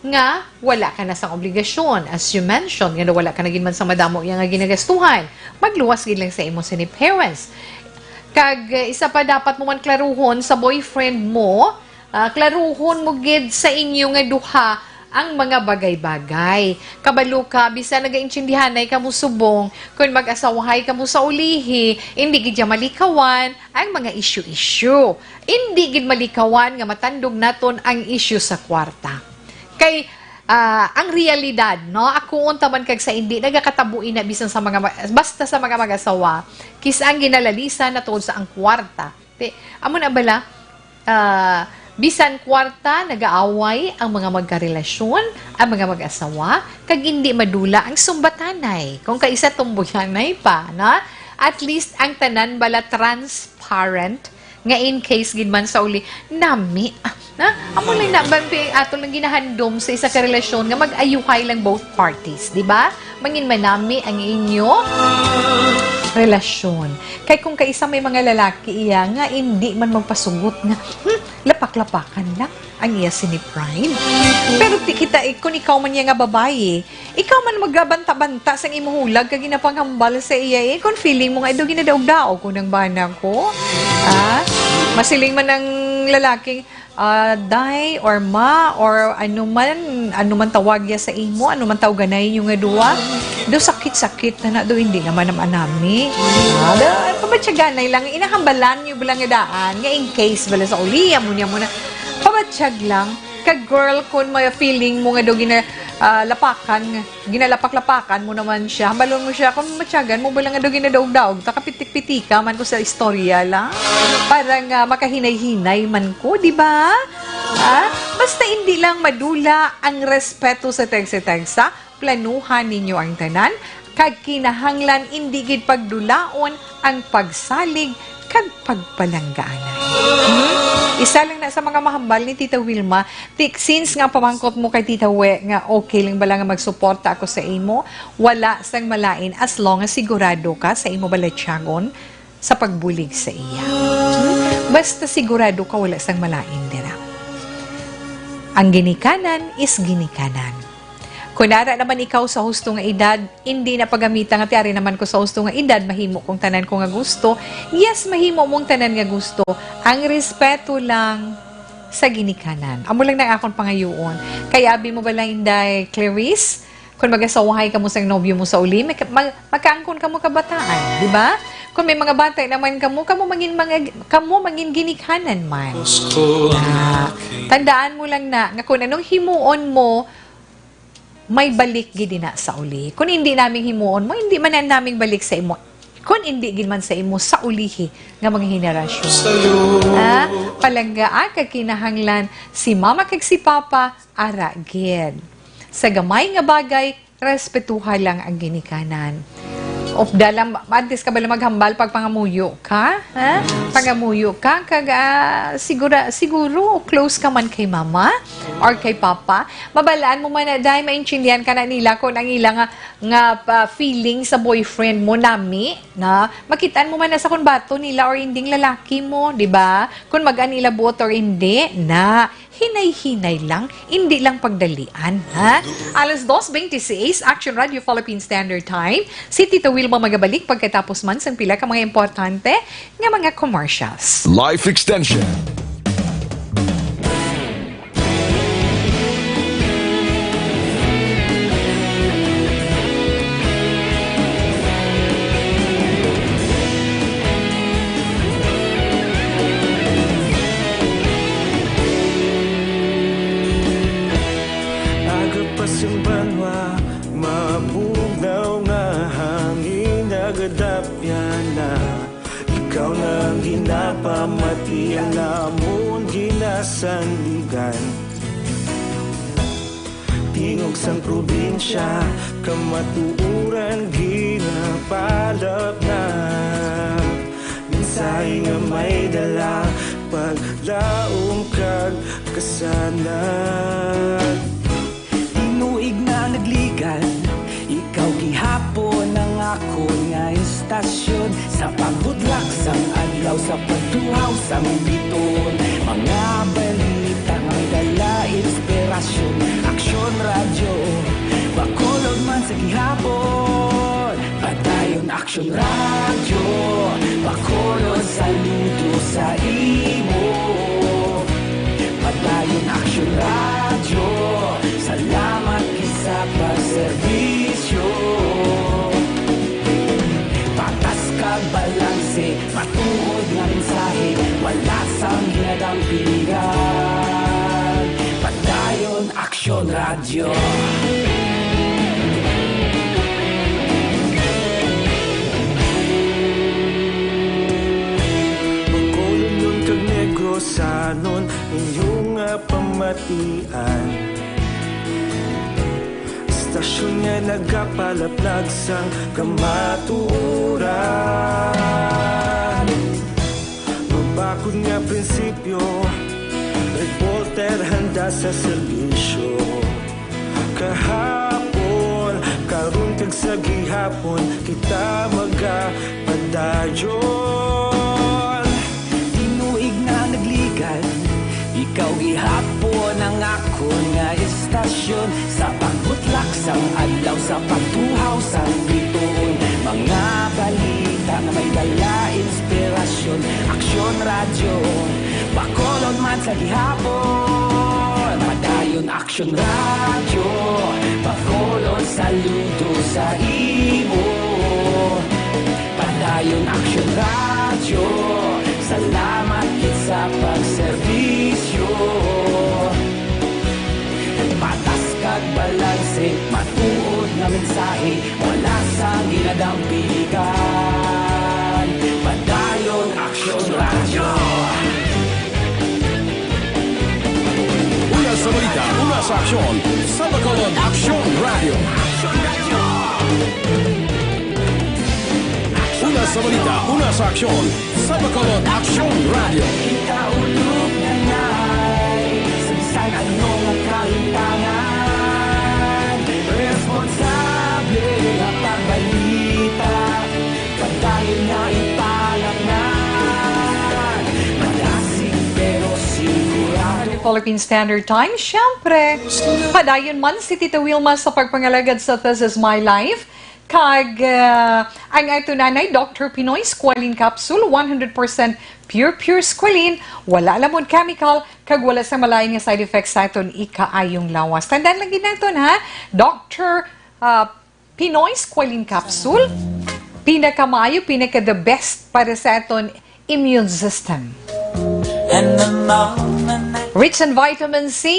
nga wala ka na sang obligasyon, as you mentioned, nga wala ka na gid man sa madamo iya nga ginagastuhan. Magluwas gid lang sa imo sini parents. Kag, eh, isa pa, dapat mo man klaruhon sa boyfriend mo, ah, klaruhon mo gid sa inyo nga duha ang mga bagay-bagay. Kabalo ka, bisan nagaintindihanay kamo subong, kon mag-asawahay kamo sa ulihi, indi gid ya malikawan ang mga isyu-isyu. Indi gid malikawan nga matandog naton ang isyu sa kwarta. Kay, ah, ang realidad, no, ako unta man kag sa indi, nagakatabo ina bisan sa mga ma-, basta sa mga mag-asawa, kis ang ginalalisan na tungod sa ang kwarta. Ti, amo na bala, ah, bisan kwarta, nagaaway ang mga magkarelasyon, ang mga mag-asawa, kag indi madula ang sumbatanay. Kung kaisa tumboyanay pa, na? At least ang tanan bala transparent, nga in case gid man sa uli, nami, ah, na? Amo lang na, bang, ato lang ginahandom sa isa ka relasyon nga mag-ayuhay lang both parties, di ba? Mangin manami ang inyo relasyon. Kay kung kaisa may mga lalaki iya nga indi man magpasugot nga, hmm, lapak-lapakan lang ang iya sini pride. Pero ti kita, eh, kung ikaw man niya nga babayi, ikaw man magabanta-banta sang imo hulag kag ginapanghambal sa iya, eh, kung feeling mo nga ido ginadaog-daog ko ng bana ko. Ah, masiling man ang lalaki, ah, day or ma or ano man, ano man tawag ya sa imo, ano man tawaganay niyo nga duwa, do sakit-sakit na na, do hindi naman naman nami. Ah, do, pabatyaganay lang, inahambalan niyo bala nga daan, nga in case bala sa uli, amo niya mo na, Pabatsyag lang, ka girl, kung may feeling mo nga daw gina-, ah, lapakan, ginalapak-lapakan mo naman siya, hambalon mo siya kung matyagan mo ba lang nga daw ginadaog-daog, ta kapitik-pitika man ko sa istorya lang. Parang, ah, makahinay-hinay man ko, di ba? Ah, basta hindi lang madula ang respeto sa tagsa-tagsa, planuhan ninyo ang tanan, kag kinahanglan indi gid pagdulaon ang pagsalig kag pagpalanggaanan. Hmm? Isa lang na sa mga mahambal ni Tita Wilma, ti-, since nga pamangkot mo kay Tita We nga okay lang bala nga magsuporta ako sa imo, wala sang malain as long as sigurado ka sa imo balatyagon sa pagbulig sa iya. Hmm? Basta sigurado ka, wala sang malain dira. Ang ginikanan is ginikanan. Kung ara naman ikaw sa husto nga edad, hindi na pagamita nga, "Ti ari naman ko sa husto nga edad, mahimo kong tanan ko nga gusto." Yes, mahimo mong tanan nga gusto. Ang respeto lang sa ginikanan. Amo lang na akon pangayuon. Kay abi mo bala, Inday Clarice, kung mag-asawahay kamo sang nobyo mo sa uli, mag-, mag-, magkaangkon kamo kabataan, di ba? Kung may mga bata naman kamo, kamo mangin mga, kamo mangin ginikanan man. Ah, tandaan mo lang na, nga kung anong himuon mo, may balik gid na sa uli. Kung hindi naming himuon mo, hindi man na naming balik sa imo. Kung hindi gid man sa imo, sa ulihi nga mga henerasyon. Ah, palanggaa kag kinahanglan si mama kag si papa, ara gid. Sa gamay nga bagay, respetuha lang ang ginikanan. Of dalam, antes ka bala maghambal, pag pangamuyo ka, ha? Pangamuyo ka, kag, ah, sigura, siguro close ka man kay mama or kay papa. Mabalaan mo man na, day, maintindihan ka na nila kung ang ila nga, nga pa feeling sa boyfriend mo, nami, na makitaan mo man na sa kung bato nila or inding lalaki mo, di ba? Kung mag-anila buot or hindi, na. Hinay-hinay lang, indi lang pagdalian, ha? Alas dos bente seis, Action Radio Philippine Standard Time. Si Tita Wilma magabalik pagkatapos man sang pila ka mga importante nga mga commercials. Life Extension. Aga pa sing banwa, mabugnaw nga hangin, nagadapyan na. Ikaw na ang ginapamati, ang amon ginasandigan. Tingog sang probinsya, kamatuoran ginapalapnap. Mensahe nga may dala, paglaom kag kasanag. Tinuig na nagligan, ikaw gihapon ang akon nga istasyon. Sa paghudlak sang adlaw, sa pagtuhaw sang bituon, mga balita nga may dala inspirasyon. Aksyon Radyo, Bacolod man sa gihapon. Padayon Aksyon Radyo, Bacolod, saludo sa imo. Padayon Aksyon Radyo, salamat gid sa pagserbisyo. Patas kag balanse, matuod nga mensahe, wala sang ginadampingan. Padayon Aksyon Radyo. Bacolodnon kag Negrosanon, inyo nga pamatian. Istasyon nga nagapalaplag sang kamatuoran. Mabakod nga prinsipyo, reporter handa sa serbisyo. Kahapon, karon kag sa gihapon, kita magapadayon. Tinuig na nagligan, ikaw gihapon ang akon nga istasyon. Sa pagbutlak sang adlaw, sa pagtuhaw sang bituon, mga balita nga may dala inspirasyon. Aksyon Radyo, Bacolod man sa gihapon. Padayon Aksyon Radyo, Bacolod, saludo sa imo. Padayon Aksyon Radyo, salamat gid sa pagserbisyo. Aksyon sa Bacolod, Aksyon Radio. Una sa balita, una sa aksyon sa Bacolod, Aksyon Radio. Kita ulog na nai, sa bisan anong kalimtangan, responsable nga pagbalita, padayon nga ipalatnan, malasig pero sigurado. Philippine Standard Time, syempre. Padayon man si Tita Wilma sa pagpangalagad sa This Is My Life. Kag, ah, ang ato nanay, Doctor Pinoy Squalene Capsule, one hundred percent pure, pure squalene, wala lamon chemical, kag wala sa malain nga side effects sa aton ikaayong lawas. Tandaan lang gid naton, ha? Doctor, ah, Pinoy Squalene Capsule, pinakamaayo, pinaka the best para sa aton immune system. And the moment that Rich in vitamin C,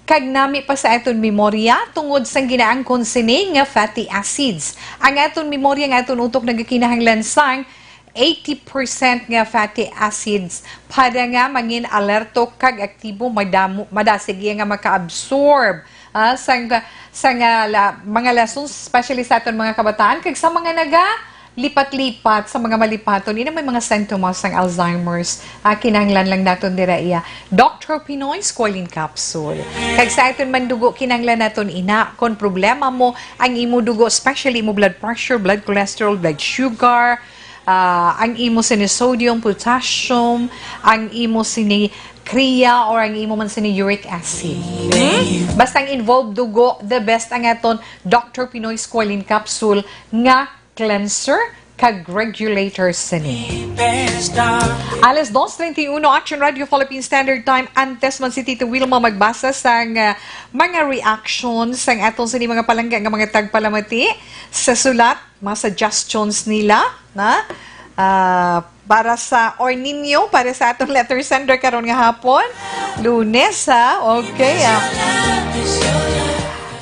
kag nami pa sa aton memorya tungod sang ginaangkon sini nga fatty acids. Ang aton memorya, nga aton utok nagakinahanglan sang eighty percent nga fatty acids para nga mangin alerto kag aktibo, madamo, madasig iya nga maka-absorb, ah, sang, sang, ah, la-, mga lessons, especially sa aton mga kabataan, kag sa mga naga lipat-lipat sa mga malipaton, ina may mga sintomas sang Alzheimer's, ah, kinahanglan lang naton dira iya Doctor Pinoy Squalene Capsule. Kag sa aton man dugo, kinahanglan naton ina, kon problema mo ang imo dugo, especially imo blood pressure, blood cholesterol, blood sugar, ah, ang imo sini sodium, potassium, ang imo sini kria, or ang imo man sini uric acid. Hmm? Basta ang involved dugo, the best ang aton Doctor Pinoy Squalene Capsule nga cleanser kag regulator sini. Alas dos treinta y uno, Action Radio Philippine Standard Time. Antes man si Tito Wilma magbasa sang, ah, mga reactions sang aton sini mga palangga nga mga tagpalamati sa sulat, mga suggestions nila, na, ah, para sa or ninyo, para sa atong letter sender karon nga hapon, Lunes, ha? Okay, ah.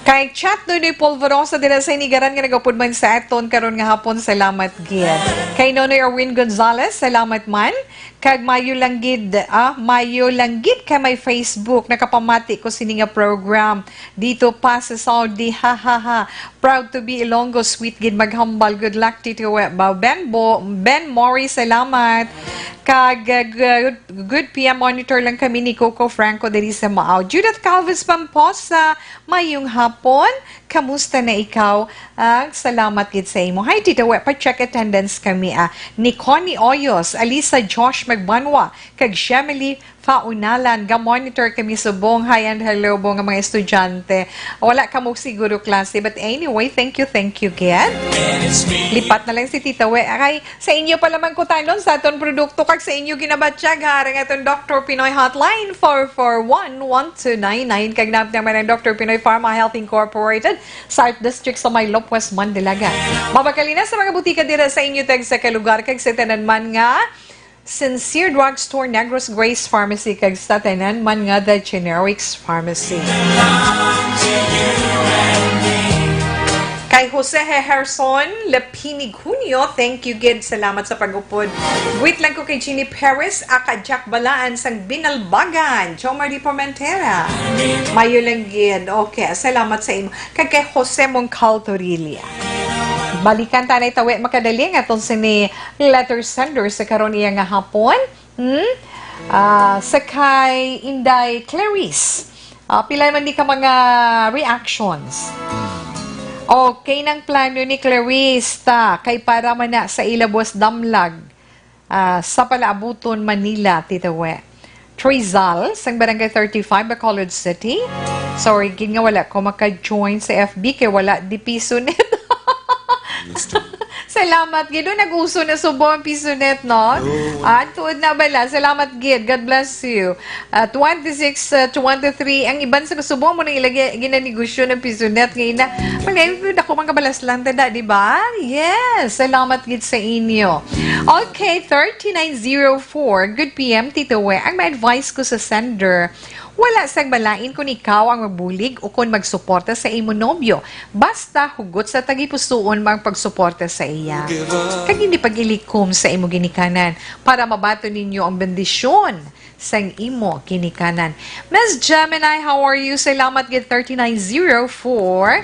Kay Chat Nunoy Polvorosa dira sa Inigaran nga nagapudman sa aton karon nga hapon, salamat gid. Kay Nonoy Erwin Gonzalez, salamat man. Kag mayo lang gid, ah, mayo lang gid kay may Facebook, nakapamati ko sini nga program dito pa sa Saudi, ha, ha, ha. Proud to be Ilonggo, sweet gid maghambal. Good luck, Tito Weba. Ben Bo, Ben Mori, salamat. Kag, uh, good, good P M monitor lang kami ni Coco Franco diri sa Maao. Judith Calvis Pamposa, mayong hapon. Kamusta na ikaw? Ah, salamat gid sa imo. Hi, Tito Weba. Pa-check attendance kami, ah. Ni Connie Oyos, Alisa Josh Magbanwa, kag Shemily Faunalan, ga-monitor kami subong. Hi and hello, bo nga mga estudyante. Wala kamo siguro klase, but anyway, thank you, thank you, gid. Lipat na lang si Tita We. Kay sa inyo pa lamang kutanon sa aton produkto kag sa inyo ginabatyag, ha, ang aton Doctor Pinoy Hotline, four four one, one two nine nine. Kag naman ang Doctor Pinoy Pharma Health Incorporated, South District sa may Lopez, Mandalagan. Mabakal na sa mga butika dira sa inyo tag sa kalugar kag sa tanan man nga Sincere Drugstore, Negros Grace Pharmacy, kag sa tanan man nga The Generics Pharmacy. Kay Jose Herson Lapinig Junio, thank you gid. Salamat sa pag-upod. Greet lang ko kay Jeannie Perez, aka Jack Balaan sang Binalbagan, Jomar Di Formentera. Mayo lang gid. Okay, salamat sa imo. Kag kay Jose Mongcal Torilla. Balikan ta na itawi makadali nga aton sini letter sender sa karon iya nga hapon. Hmm? Ah, sa kay Inday Clarice. Ah, pila man di ka mga reactions? Okay nang plano ni Clarice ta kay para man na sa ila buwas damlag, ah, sa Palaabuton, Manila, Tita We. Trizal, sang Barangay thirty-five, Bacolod City. Sorry gid nga wala ko maka-join sa F B kay wala di piso net. Salamat gid. Oh, nag-uso na subong ang piso net, no? Oo. Ah, tuod na bala. Salamat gid. God bless you. Ah, twenty-six, ah, twenty-three. Ang iban sa subong mo nang ilagi, ginanegosyo ng piso net ngayon na. Malay ko, dako mga balas lang, tada, di ba? Yes. Salamat gid sa inyo. Okay, thirty-nine zero four. Good P M, Tito We. Ang may advice ko sa sender, Wala sang malain kon ikaw ang magbulig o kon magsuporta sa imo nobyo, basta hugot sa tagipusoon ang pagsuporta sa iya. Kag hindi pag-ilikom sa imo ginikanan, para mabaton ninyo ang bendisyon sang imo ginikanan. Miss Gemini, how are you? Salamat gid, thirty-nine zero four.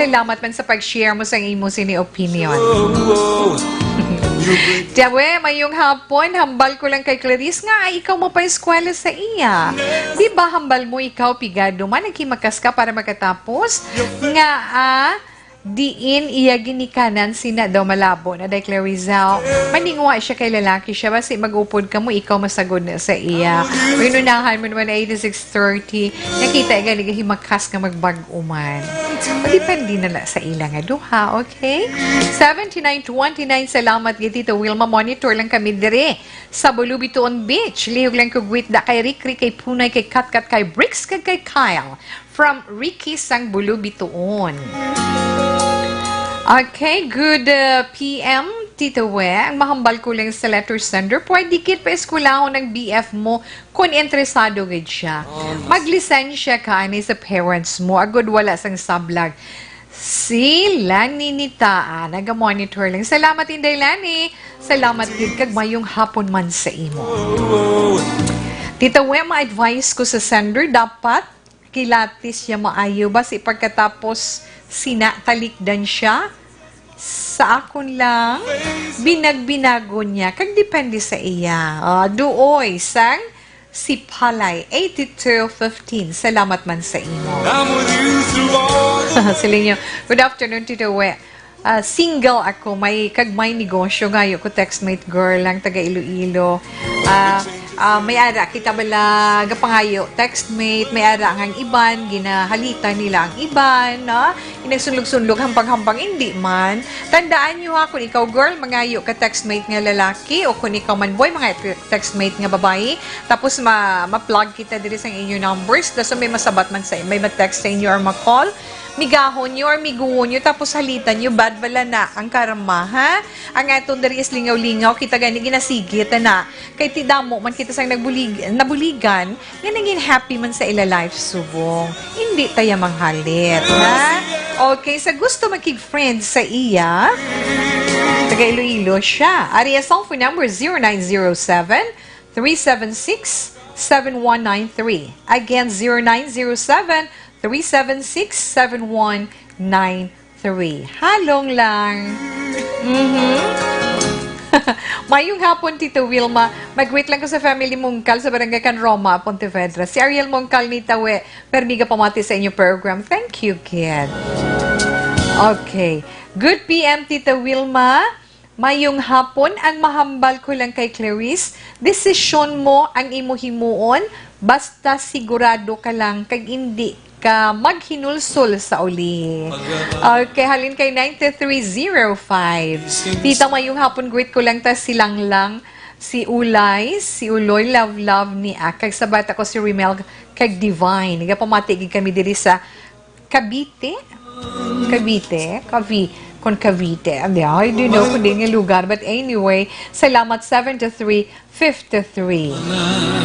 Salamat man sa pag-share mo sang imo sini opinion. Tiyawe, mayong hapon. Hambal ko lang kay Clarice nga ay ikaw mo pa eskwela sa iya. Di ba hambal mo ikaw pigado man naghimakas ka para makatapos? Nga, ah, diin iya ginikanan sina daw malabo na day Clarice. Maningwa siya kay lalaki siya, basi mag-upod ka mo, ikaw masagod na sa iya. Uy, nunahan mo naman, eighty-six thirty. Nakita nga nagahimakas nga magbag-o man. O, depende na la sa ila nga duha, okay? Seventy-nine twenty-nine, salamat gid, Tita Wilma. Monitor lang kami dire sa Bulubituon Beach. Lihog lang ko gwit da kay Rikri, kay Punay, kay Katkat, kay Bricks, kag kay Kyle. From Ricky sang Bulubituon. Okay, good, uh, P M, Tito We. Ang mahambal ko lang sa letter sender, pwede gid pa eskwelahon ang B F mo kung interesado gid siya. Maglisensya ka ani sa parents mo, agud wala sang sablag. Si Lani Nitaa, naga-monitor lang. Salamat, Inday Lani. Salamat gid kag mayong hapon man sa imo. Tita We, ma-advise ko sa sender, dapat kilatis siya maayo, basi pagkatapos sina talikdan siya. Sa akon lang, binag-binagon niya, kag depende sa iya. Ah, duoy sang Sipalay, eighty-two fifteen. Salamat man sa imo. I'm with you through all the Siling niyo, "Good afternoon, Tito We. Ah, single ako, may, kag may negosyo, ngayo ko textmate girl lang, taga Iloilo. Ah, ah, may ara kita bala gapangayo textmate, may ara nga ang iban, ginahalitan nila ang iban, no? Inagsunlog-sunlog, hampang-hampang, hindi man. Tandaan niyo ha, kung ikaw girl, mangayo ka textmate nga lalaki, o kung ikaw man boy, mga textmate nga babayi, tapos ma-, ma-plug kita diri sa inyo numbers, tapos may masabat man sa, may ma-text sa inyo or ma-call, migahon niyo or miguon niyo, tapos halitan niyo, bad bala na ang karma, ha? Ang aton diri is lingaw-lingaw, kita gani ginasigit na. Kay ti damo man kita sang nagbulig-, nabuligan, nga nangin happy man sa ila life subong. Hindi taya manghalit, ha? Okay, sa gusto makig-friend sa iya, taga Iloilo siya. Ari ang cellphone number, zero nine zero seven, three seven six, seven one nine three. Again, zero nine zero seven, three seven six, seven one nine three. Halong lang. Mhm. Mayong hapon, Tito Wilma. Mag-greet lang ko sa family Mungkal sa Barangay Can Roma, Pontevedra. Si Ariel Mungkal ni Tawe, permi gapamati sa inyo program. Thank you, kid. Okay. Good P M, Tita Wilma. Mayong hapon, ang mahambal ko lang kay Clarice, desisyon mo ang imo himuon, basta sigurado ka lang kag indi ka maghinulsol sa uli. Okay, halin kay nine three zero five. Tita, mayong hapon, greet ko lang ta si Langlang, si Ulay, si Uloy, love, love ni Akag. Sa bata ko si Rimel kag Divine. Nagapamati gid kami diri sa Cavite? Cavite? Cavi-, kon Cavite. Hindi, I don't know kung din nga lugar. But anyway, salamat, seven to three fifty-three.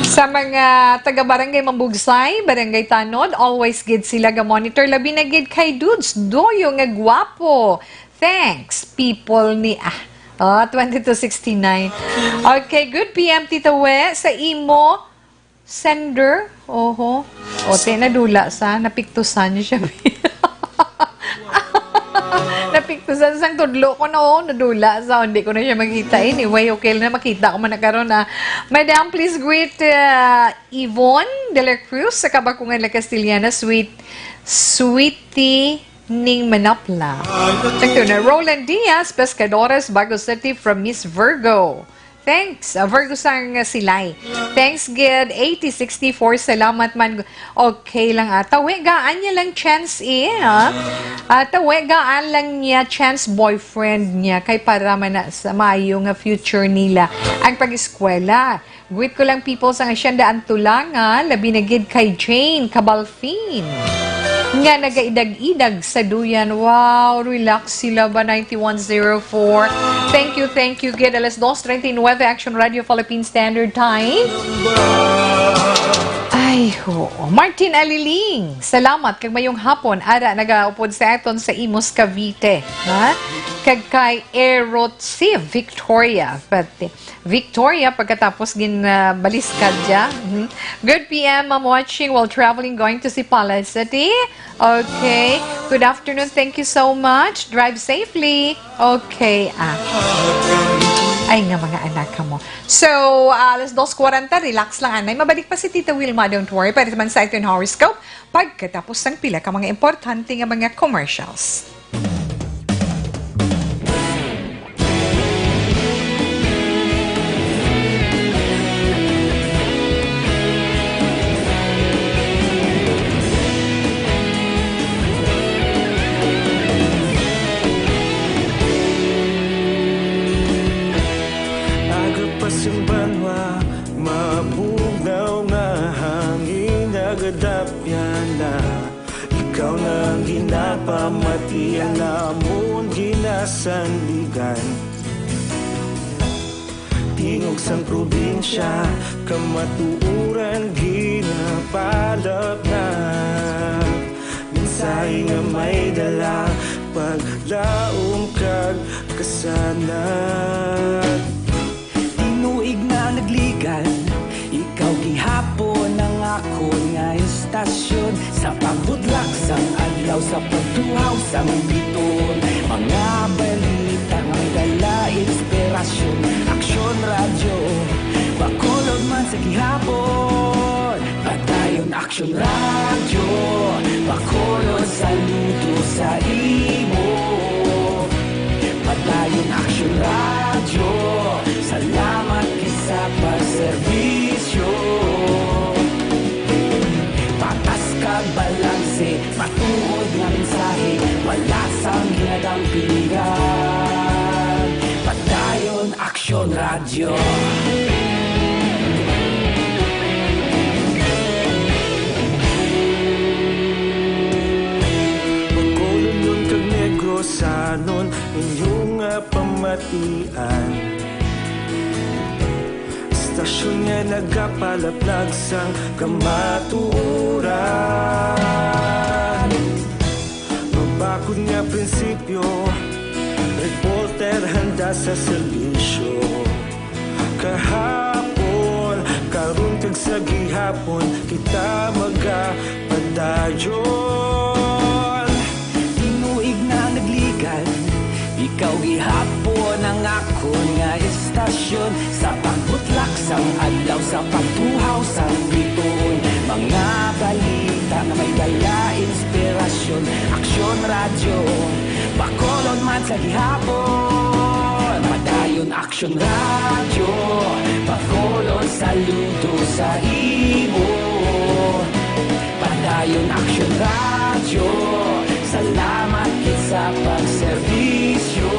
Sa mga taga Barangay Mambugsay, Barangay Tanod, always gid sila ga-monitor. Labi na gid kay Dudes Doyo nga gwapo. Thanks, people ni, ah, oh, twenty-two sixty-nine. Okay, good P M, Tita We. Sa imo, sender? Oho. O, te, nadula sa, napiktusan siya. Napiktusan sang tudlo ko, no? Nadula sa, hindi ko na siya makita. Anyway, okay na, makita ko man na karon, ah. Madam, please greet, uh, Yvonne de la Cruz sa Kabakungan, La Castellana, sweet, Sweetie Ning Manapla. Thank you na. Roland Diaz, Pescadores, Bago City, from Miss Virgo. Thanks, uh, Virgo sang, uh, Silay. Thanks gid, eighty sixty-four, salamat man. Okay lang, ah. Tawe, gaan niya lang chance, eh, ha? Ah, tawe, gaan lang niya chance boyfriend niya kay para man na sa maayo nga future nila ang pag-eskwela. Greet ko lang people sang Hacienda Antulanga, labi na gid kay Jane Cabal Fin, nga nagaidag-idag sa duyan. Wow, relax sila ba, ninety-one zero four. Thank you, thank you, gid. Alas dos treinta y nueve, Action Radio Philippine Standard Time. Ay, Iho. Martin Aliling, salamat kag mayong hapon. Ara, nagaupod sa aton sa Imus, Cavite. Ha? Kag kay Erotsi Victoria. Pati Victoria, pagkatapos gin, ah, baliskad siya. Mhm. Good P M, I'm watching while traveling going to Sipala City. Okay. Good afternoon. Thank you so much. Drive safely. Okay, ah. Ay nga mga anak mo. So, ah, alas dos kwarenta, relax lang, anay. Mabalik pa si Tita Wilma, don't worry. Pwede naman sa ating horoscope pagkatapos ng pila ka mga importante nga mga commercials. Aga pa sing banwa, mabugnaw nga hangin nagadapyan na. Ikaw na ang ginapamati, ang amon ginasandigan. Tingog sang probinsya, kamatuoran ginapalapnap. Mensahe nga may dala, paglaom kag kasanag. Tinuig na nagligad, ikaw gihapon ang akon nga estasyon. Sa pagbudlak sang adlaw, sa pagtuhaw sang biton, mga balita nga may dala inspirasyon. Aksyon Radyo, Bacolod man sa gihapon. Padayon Aksyon Radyo, Bacolod, saludo sa imo. Padayon Aksyon Radyo, salamat gid sa pagserbisyo. Patas kag balanse, matuod nga mensahe, wala sang ginadampigan. Padayon Aksyon Radyo. Bacolod kag Negrosanon, inyo nga pamatian. Estasyon nga nagapalaplag sang kamatuoran. Mabakod nga prinsipyo, reporter handa sa serbisyo. Kahapon, karon kag sa gihapon, kita magapadayon. Tinuig na nagligad, ikaw gihapon ang akon nga estasyon. Sa pagbutlak sang adlaw, sa pagtuhaw sang bituon, mga balita nga may dala inspirasyon. Aksyon Radyo, Bacolod man sa gihapon. Padayon Aksyon Radyo, Bacolod, saludo sa imo. Padayon Aksyon Radyo, salamat gid sa pagserbisyo.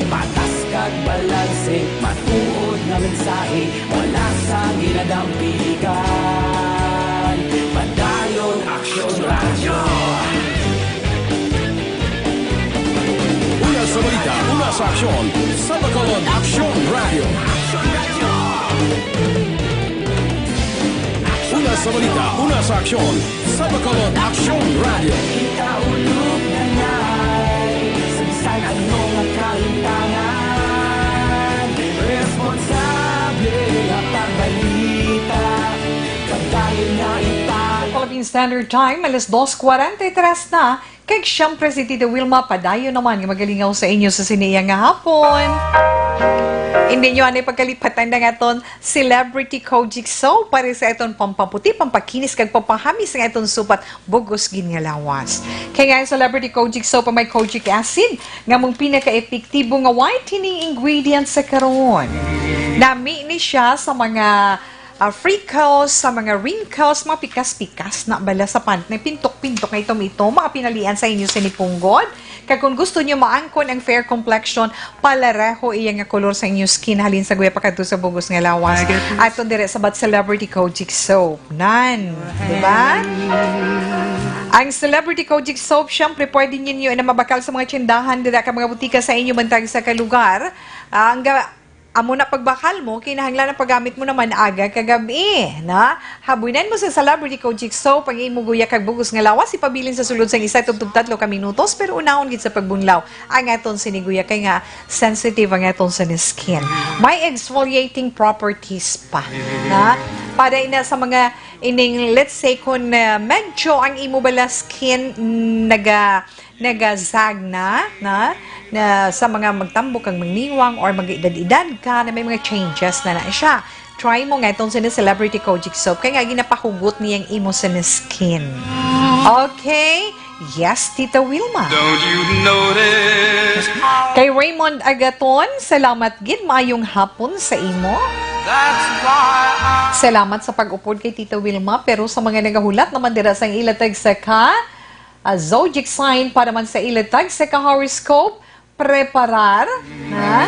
Patas kag balanse, matuod nga mensahe, wala sang ginadampigan. Padayon Aksyon Radyo. Una sa balita, una sa aksyon, sa Bacolod Aksyon Radyo. Una sa balita, una sa aksyon, sa Bacolod Aksyon Radyo. Kita ulog na ngay, sa bisan ano nga kalimtangan, responsable nga pagbalita, kag dayon nga ipa- Philippine Standard Time, alas dos kwarenta y tres na, kag siyempre si Tita Wilma padayon naman nga magalingaw sa inyo sa sini iya nga hapon. Hindi nyo anay pagkalipatan ang aton Celebrity Kojic Soap para sa aton pampaputi, pampakinis, kag pampahamis sa aton supat bugos gid nga lawas. Kay nga ang Celebrity Kojic Soap may kojic acid nga mong pinaka-epektibo nga whitening ingredient sa karon. Nami ni siya sa mga ah, freckles, sa mga wrinkles, mga pikas-pikas na bala sa pan-, na pintok-pintok nga itom-itom, mga pinalian sa inyo sini punggod. Kag kung gusto niyo maangkon ang fair complexion, palareho iya nga kolor sa inyo skin, halin sa guya pakadto sa bugos nga lawas. Aton dire sa Bat Celebrity Kojic Soap. Nan, di ba? Ang Celebrity Kojic Soap, syempre, pwede ninyo na mabakal sa mga tsindahan, dira ka mga butika sa inyo bantag sa kalugar. Ah, ang ga- amo na pagbakal mo, kinahanglan ang paggamit mo naman aga kag gab-i, na? Habunan mo sa Celebrity Kojic Soap ang imo guya kag bug-os nga lawas, ipabilin sa sulod sang isa tubtob tatlo ka minutos, pero unahon gid sa pagbunlaw ang aton sini guya, kay nga sensitive ang aton sini skin. May exfoliating properties pa, na? Para ina sa mga ining, let's say, kung, ah, medyo ang imo bala skin, mm, naga-, nagazag na, na, na sa mga magtambok kag magniwang or mag-edad-edad ka, na may mga changes na na siya. Try mo nga itong sini Celebrity Kojic Soap, kay nga ginapahugot niya ang imo sini skin. Okay? Yes, Tita Wilma. Don't you notice? Kay Raymond Agaton, salamat gid. Maayong hapon sa imo. That's why I Salamat sa pag-upod kay Tita Wilma, pero sa mga nagahulat naman dira sang ila tagsa ka, ah, zodiac sign para man sa ila tagsa ka horoscope, preparar na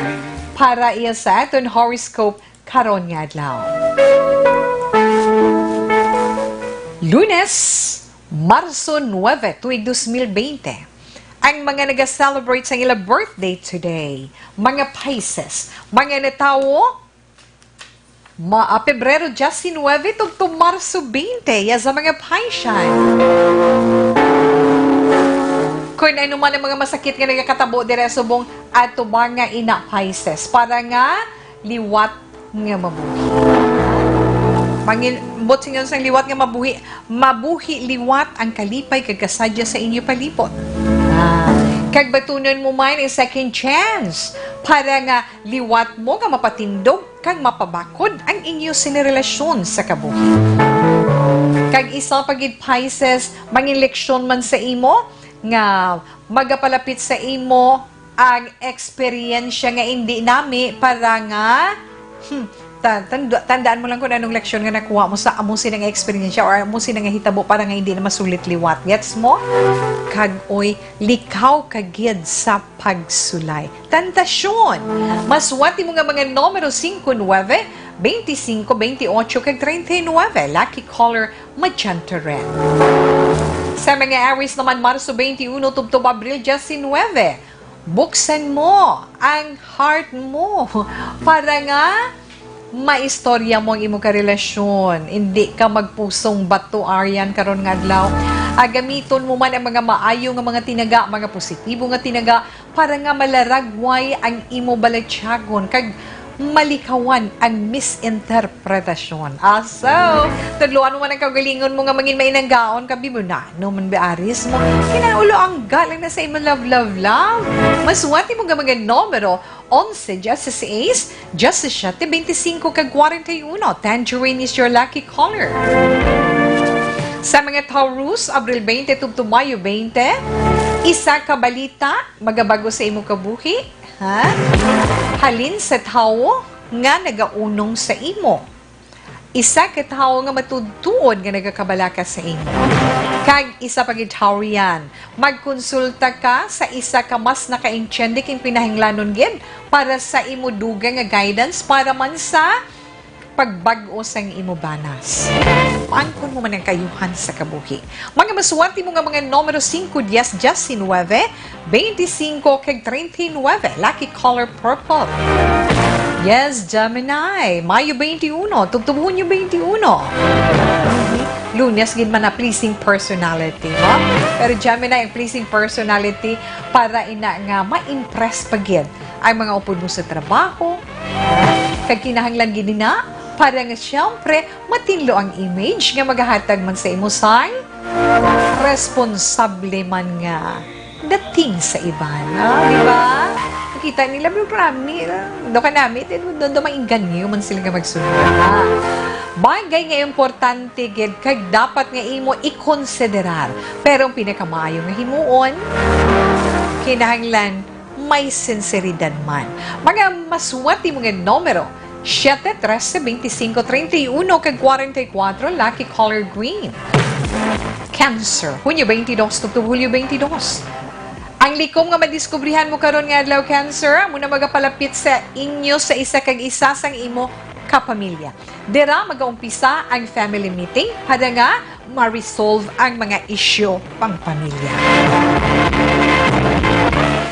para iya sa aton horoscope karon nga adlaw. Lunes, Marso nuebe, tuig dos mil bente. Ang mga naga-celebrate sang ila birthday today, mga Pisces, mga natawo, ma-, ah, Pebrero diecinuebe tubtob Marso bente, ya sa mga Pisces. Kung ano man ang mga masakit nga nagakatabo dire subong, atubanga ina, Pisces, para nga liwat nga mabuhi. Mangin-, ambot sa ingon sang liwat nga mabuhi, mabuhi liwat ang kalipay kag kasadya sa inyo palibot. Ah, kag batunon mo man ang second chance para nga liwat mo nga mapatindog kag mapabakod ang inyo sini relasyon sa kabuhi. Kag isa pa gid, Pisces, mangin leksyon man sa imo nga magapalapit sa imo ang eksperyensya nga indi nami para nga, hmm, ta-, tanda-, tandaan mo lang kung anong leksyon nga nakuha mo sa amo sina nga eksperyensya or amo sina nga hitabo para nga hindi na masulit liwat. Gets mo? Kag, oy, likaw ka gid sa pagsulay. Tentasyon. Masuwat mo nga mga numero singko, nuebe, bente singko, bente otso, kag treinta y nuebe. Lucky color, magenta red. Sa mga Aries naman, Marso bente uno tubtob Abril diecinuebe. Buksan mo ang heart mo para nga maistorya mo ang imo karelasyon. Hindi ka magpusong bato, Arian, karon nga adlaw. Ah, gamiton mo man ang mga maayo nga mga tinaga, mga positibo nga tinaga, para nga malaragway ang imo balatyagon kag malikawan ang misinterpretasyon. Ah, so, tudloan mo man ang kaugalingon mo nga mangin mainanggaon ka, bibo na. No man ba, Aries mo? Kinaulo ang galing na sa imo love, love, love. Masuwat mo nga mga numero, onse, dieciséis, diecisiete, veinticinco, kag cuarenta y uno. Tangerine is your lucky color. Sa mga Taurus, Abril bente tubtob Mayo bente, isa ka balita magabag-o sa imo kabuhi, ha? Halin sa tawo nga nagaunong sa imo. Isa ka tawo nga matuod-tuod nga nagakabalaka sa imo. Kag isa pa gid, Taurian, magkonsulta ka sa isa ka mas nakaintindi kag pinahinglanon gid para sa imo dugang nga guidance para man sa pagbag-o sang imo banas. Angkon mo man ang kaayuhan sa kabuhi. Mga masuwat mo nga mga numero singko, dies, diecinuebe, beintisinko, kag treinta y nuebe. Lucky color, purple. Yes, Gemini. Mayo beintiuno, tubtob Hunyo beintiuno. Lunes gid man na pleasing personality, no? Pero Gemini, ang pleasing personality para ina nga ma-impress pa gid ang mga upod mo sa trabaho. Kag kinahanglan gid na para nga, siyempre, matinlo ang image nga magahatag man sa imo sang responsable man nga dating sa iban, ah, di ba? Nakita nila, "Pero grabe, ah, daw ka nami, daw, daw, daw mainganyo man sila nga magsunod." Ah, bagay nga importante gid kag dapat nga imo ikonsiderar. Pero ang pinakamaayo nga himuon, kinahanglan may sinseridad man. Mga masuwat mo nga numero, siete, trese, beintisinko, treinta y uno, kag cuarenta y cuatro, lucky color green. Cancer, Hunyo beintidos, tubtob Hulyo beintidos. Ang likom nga madiskubrihan mo karon nga adlaw, Cancer, amo na magapalapit sa inyo sa isa kag isa sang imo kapamilya. Dira magaumpisa ang family meeting para nga ma-resolve ang mga isyu pang pamilya.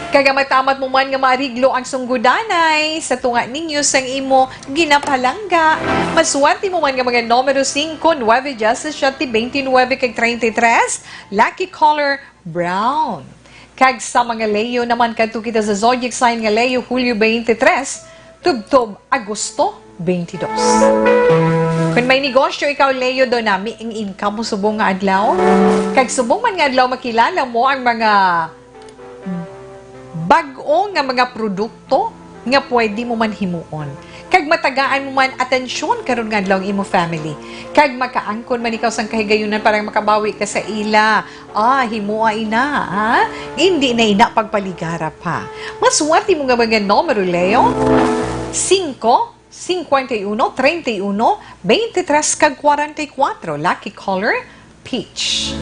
Kag amat-amat mo man nga maariglo ang sunggodanay sa tunga ninyo sang imo ginapalangga. Maswerte mo man nga mga numero singko, nuebe, diyasisiete, twenty-nine, kag treinta y tres, lucky color brown. Kag sa mga Leo naman, kadto kita sa zodiac sign nga Leo, Hulyo twenty-three, tubtob Agosto twenty-two. Kung may negosyo ikaw, Leo, daw nami ang income mo subong nga adlaw. Kag subong man nga adlaw, makilala mo ang mga bag-o nga mga produkto nga pwede mo man himuon. Kag matagaan mo man atensyon karon nga adlaw ang imo family. Kag makaangkon man ikaw sang kahigayunan para makabawi ka sa ila. Ah, himoa ina, ha? Hindi na ina pagpaligara pa. Maswerte mo nga mga numero, Leo. Singko, cincuenta y uno, treinta y uno, veintitrés, kag kwarenta y kuwatro. Lucky color, peach.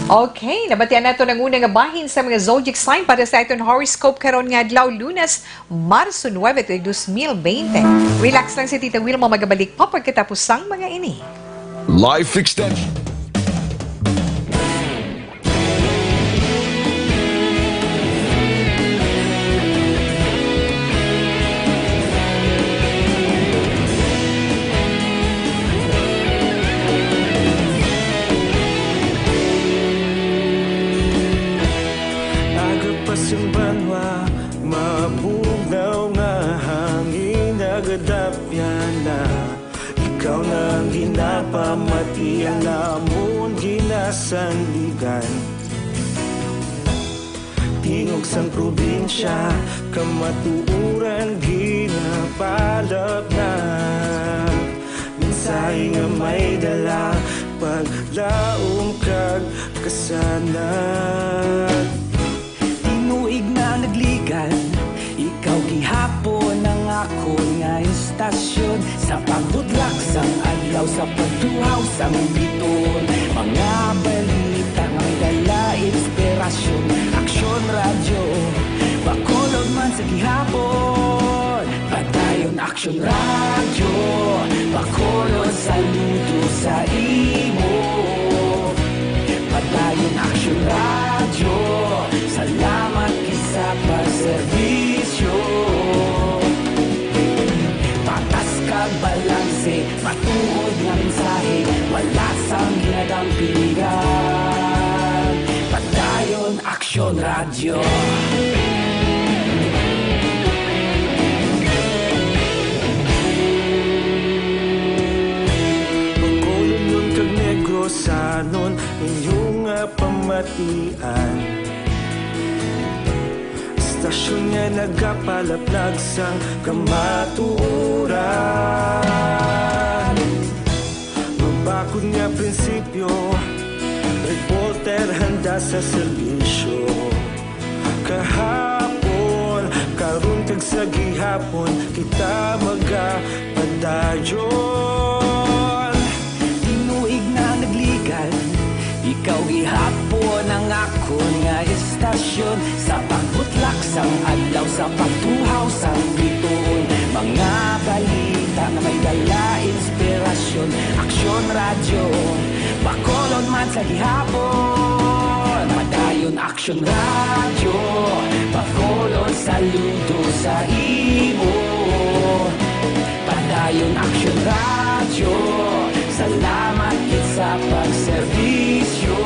Okay, nabatian nato ang una nga bahin sa mga zodiac sign para sa aton horoscope karon nga adlaw, Lunes, Marso nuebe, tuig dos mil bente. Relax lang si Tita Wilma, magabalik pa pagkatapos sang mga ini. Life extension. Aga pa sing banwa, mabugnaw nga hangin, nagadapyan na. Ikaw na ang ginapamati, ang amon ginasandigan. Tingog sang probinsya, kamatuoran ginapalapnap. Mensahe nga may dala, paglaom kag kasanag. Tinuig na nagligad, ikaw gihapon ang akon nga istasyon. Sa pagbudlak sang adlaw, sa pagtuhaw sang bituon, mga balita nga may dala inspirasyon. Aksyon Radyo, Bacolod man sa gihapon. Padayon Aksyon Radyo, Bacolod, saludo sa imo. Padayon Aksyon Radyo, salamat gid sa pagserbisyo. Patas kag balanse, matuod nga mensahe, wala sang ginadampingan. Padayon Aksyon Radyo. Bacolodnon kag Negrosanon, inyo nga pamatian. Istasyon nga nagapalaplag sang kamatuoran. Mabakod nga prinsipyo, reporter handa sa serbisyo. Kahapon, karon kag sa gihapon, kita magapadayon. Tinuig na nagligad, ikaw gihapon ang akon nga istasyon. Sa pagbutlak sang adlaw, sa pagtuhaw sang bituon, mga balita nga may dala inspirasyon. Aksyon Radyo, Bacolod man sa gihapon. Padayon Aksyon Radyo, Bacolod, saludo sa imo. Padayon Aksyon Radyo, salamat gid sa pagserbisyo.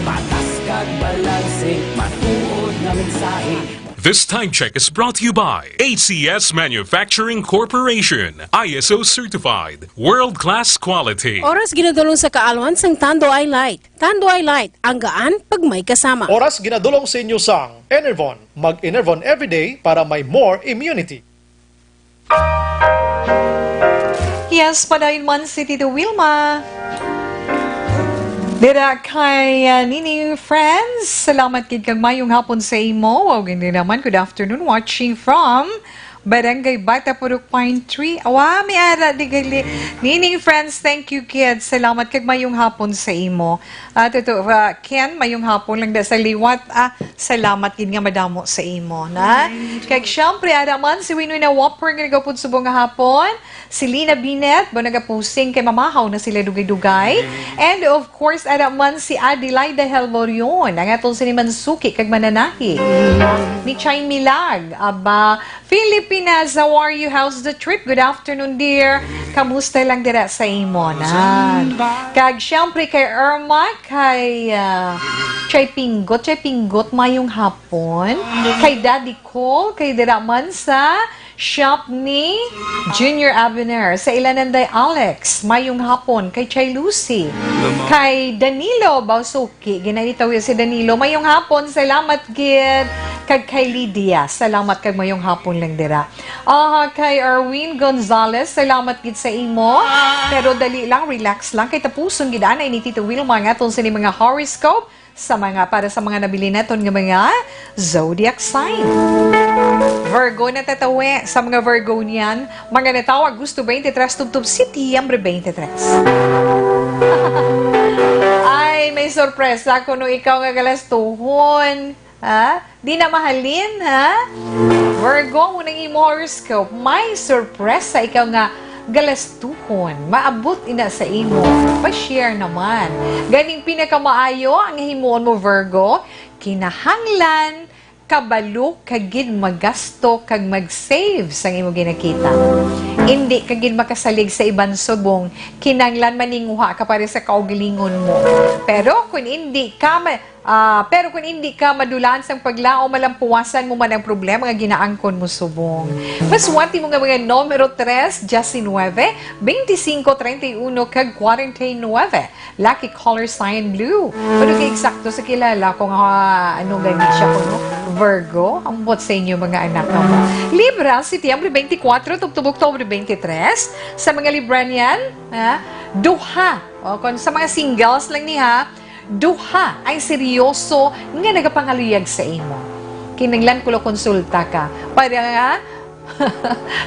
Patas kag balanse, matuod nga mensahe. This time check is brought to you by A C S Manufacturing Corporation, I S O certified, world-class quality. Oras ginadulong sa kaalwan sang Tanduay Light. Tanduay Light, ang gaan pag may kasama. Oras ginadulong sa inyo sang Enervon. Mag-Enervon everyday para may more immunity. Yes, padayon man si Tito Wilma. Dira kay, uh, Nini Friends, salamat gid kag mayong hapon sa imo. Wow, gindi naman. Good afternoon, watching from Barangay Bata, Purok Pine Tree. Awa, may ara di gali. Nining friends, thank you, kids. Salamat kag mayong hapon sa imo. Ah, tuto, ah, Ken, mayong hapon lang da sa liwat. Ah, salamat gid nga madamo sa imo, na? Kag syempre, ara man si Winwin Awapor nga nagapod subong nga hapon. Si Lina Binet, ba nagapusing kay mamahaw na sila dugay-dugay. And of course, ara man si Adelaida Helborion, ang aton sinimansuki kag mananahi. Ni Chay Milag, aba, Filipinas, how are you? How's the trip? Good afternoon, dear. Kamusta lang dira sa imo, na? Kag syempre kay Irma, kay, ah, Chay Pinggot, Chay Pinggot, mayong hapon. Kay Daddy Cole, kay dira man sa shop ni Junior Abner. Sa ilanan day Alex, mayong hapon. Kay Chay Lucy, kay Danilo Bausuki, ginanitaw si Danilo, mayong hapon, salamat gid. Kag kay Lydia, salamat kag mayong hapon lang dira. Aha, kay Erwin Gonzalez, salamat gid sa imo. Pero dali lang, relax lang, kay tapuson gid anay ni Tito Wilma ang aton sini mga horoscope sa mga, para sa mga nabilin naton nga mga zodiac sign. Virgo, natatawi sa mga Virgonian, mga natawag Agosto twenty-three tubtob Setyembre twenty-three. Ay, may sorpresa kuno ikaw nga galastuhon. Ha? Di na mahalin, ha? Virgo, amo nang imo horoscope. May sorpresa ikaw nga galastuhon. Maabot ina sa imo. Pa-share naman. Ganing pinakamaayo ang himuon mo, Virgo. Kinahanglan kabalo ka gid magasto kag mag-save sang imo ginakita. Indi ka gid makasalig sa iban subong kinahanglan maninguha ka para sa kaugalingon mo. Pero kung indi ka ma-, Ah, pero kung indi ka madulaan sang paglaom, malampuwasan mo man ang problema nga ginaangkon mo subong. Masuwat mo nga mga numero tres, diecinueve, veinticinco, treinta y uno, kag cuarenta y nueve. Lucky color cyan blue. Ano kay eksakto sa kilala ko nga, ano gani siya ko, no? Virgo, ambot sa inyo mga anak, no? Libra, Setyembre twenty-four, tubtob Oktubre twenty-three. Sa mga Libranian, ha? Duha. O, kung sa mga singles lang ni, ha? Duha ang seryoso nga nagapangaluyag sa imo. Kinahanglan ko lang konsulta ka para nga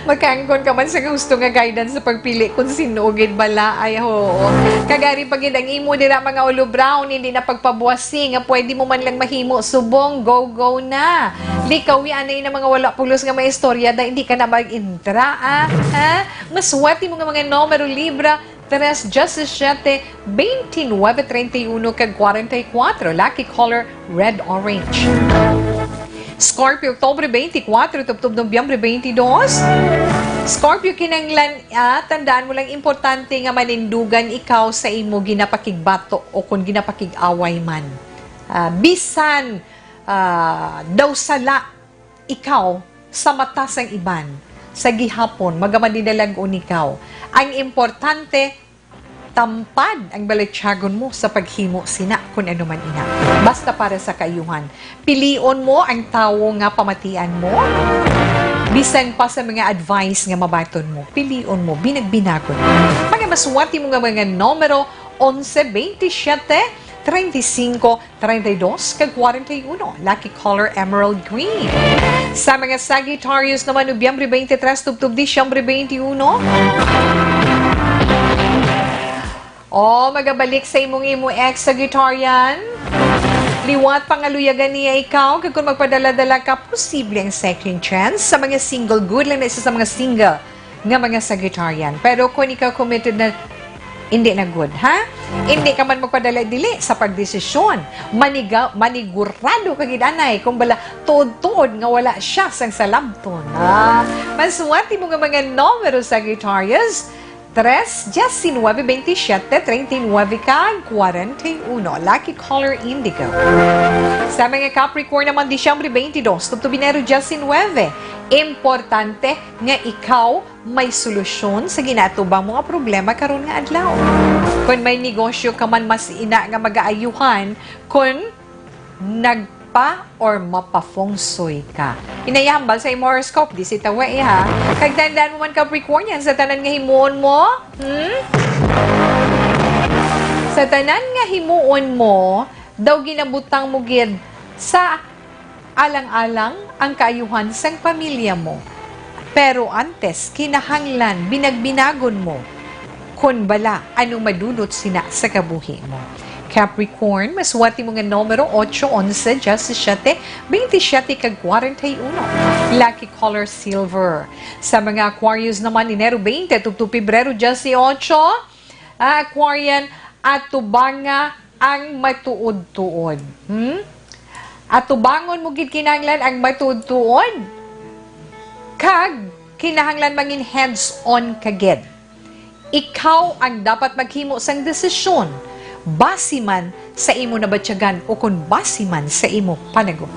makaangkon ka man sa husto nga guidance sa pagpili kung sino gid bala. Ay, oo. Kag ari pa gid ang imo dira, mga ulo brown, hindi na pagpabuasi nga pwede mo man lang mahimo subong, go, go na. Likawi anay na mga wala pulos nga may istorya, da hindi ka na mag-intra, ah. Ha? Masuwat mo nga mga numero, Libra, tres, diecisiete, veintinueve, treinta y uno, kag cuarenta y cuatro. Lucky color, red, orange. Scorpio, Oktubre twenty-four, tubtob Nobyembre twenty-two. Scorpio, kinahanglan, ah, tandaan mo lang, importante nga manindugan ikaw sa imo ginapakigbato o kung ginapakig-away man. Ah, bisan, ah, daw sala ikaw sa mata sang iban, sa gihapon, magamaninalagon ikaw. Ang importante, tampad ang balatyagon mo sa paghimo sina, kun ano man ina. Basta para sa kaayuhan, pilion mo ang tawo nga pamatian mo. Bisan pa sa mga advice nga mabaton mo, pilion mo, binagbinagon mo. Mga masuwat mo nga mga numero, onse, veintisiete, treinta y cinco, treinta y dos, kag cuarenta y uno. Lucky color, emerald green. Sa mga Sagittarius naman, Nobyembre twenty-three, tubtob Disyembre twenty-one. O, magabalik sa imong imo ex, Sagittarian. Liwat pangaluyagan niya ikaw, kag kung magpadala-dala ka, posible ang second chance. Sa mga single, good lang na isa sa mga single nga mga Sagittarian. Pero kung ikaw committed na, hindi na good, ha? Hindi ka man magpadala dili sa pagdesisyon. Maniga-, manigurado ka gid anay kung bala tuod-tuod nga wala siya sang salabton. Ah, masuwat mo nga mga numero, Sagittarius, tres, diecinueve, veintisiete, treinta y nueve, kag cuarenta y uno. Lucky color, indigo. Sa mga Capricorn naman, Disyembre twenty-two, tubtob Enero diecinueve. Importante nga ikaw may solusyon sa ginaatubang mo nga problema karon nga adlaw. Kon may negosyo ka man, mas ina nga magaayuhan kon nagpa or mapa-feng shui ka. Inay, hambal sa imo horoscope, di si tawa, eh, ha? Kag tandaan mo man, Capricornian, sa tanan nga himuon mo, hmm? Sa tanan nga himuon mo, daw ginabutang mo gid sa alang-alang ang kaayuhan sang pamilya mo. Pero antes, kinahanglan binagbinagon mo kon bala ano madulot sina sa kabuhi mo. Capricorn, masuwat mo nga numero, otso, onse, diyasisiete, bentisiete, kag kwarenta y uno. Lucky color, silver. Sa mga Aquarius naman, Enero twenty tubtob Pebrero dieciocho, ah, Aquarian, atubanga ang matuod-tuod. Hmm? Atubangon mo gid kinahanglan ang matuod-tuod. Kag kinahanglan mangin hands-on ka gid. Ikaw ang dapat maghimo sang desisyon, basi man sa imo nabatyagan o kon basi man sa imo panagop.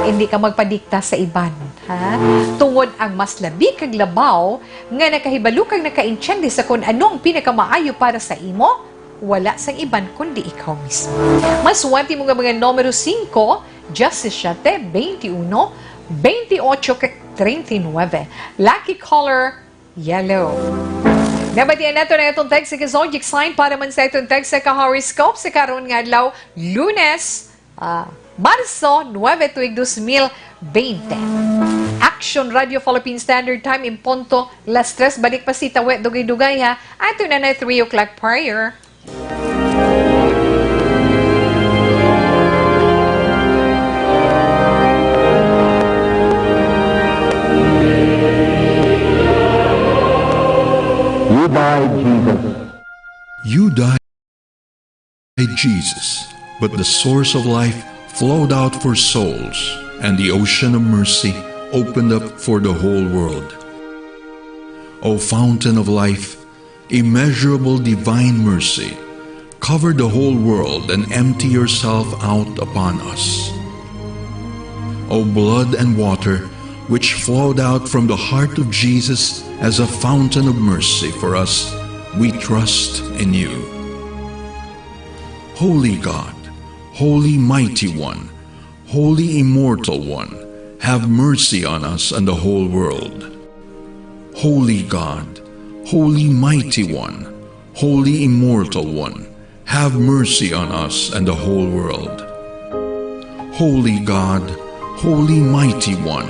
Hindi ka magpadikta sa iban, ha? Tungod ang mas labi kag labaw nga nakahibalo kag nakaintiende sa kon ano ang pinakamaayo para sa imo, wala sang iban kundi ikaw mismo. Masuwat mo nga mga numero singko, diyasisiete, benti uno, benti otso, kag treinta y nuebe. Lucky color, yellow. Nabatian nato na itong text sa zodiac sign para man sa itong text sa ka-horoscope sa karon nga adlaw, Lunes, ah, Marso nuebe, tuig dos mil bente. Action Radio Philippine Standard Time in punto las tres. Balik pa si Tawe Dugay-Dugay, ha. Ato na na three o'clock prayer. You died, Jesus. You died, Jesus, but the source of life flowed out for souls, and the ocean of mercy opened up for the whole world. O fountain of life, immeasurable divine mercy, cover the whole world and empty yourself out upon us. O blood and water, which flowed out from the heart of Jesus as a fountain of mercy for us, we trust in you. Holy God, Holy Mighty One, Holy Immortal One, have mercy on us and the whole world. Holy God, Holy Mighty One, Holy Immortal One, have mercy on us and the whole world. Holy God, Holy Mighty One,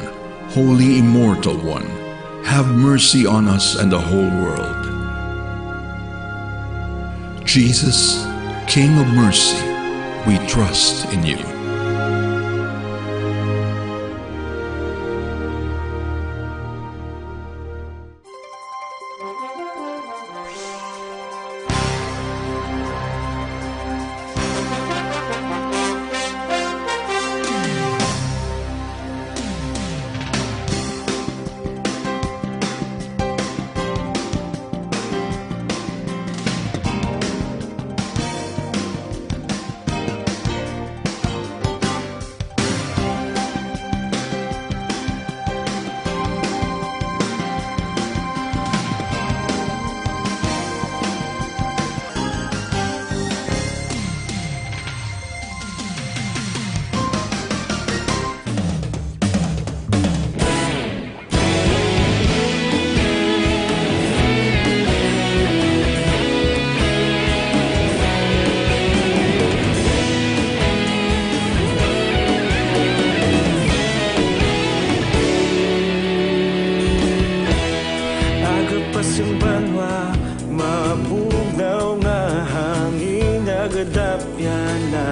Holy Immortal One, have mercy on us and the whole world. Jesus, King of mercy, we trust in you. Aga pa sing banwa, mabugnaw nga hangin, nagadapyan na.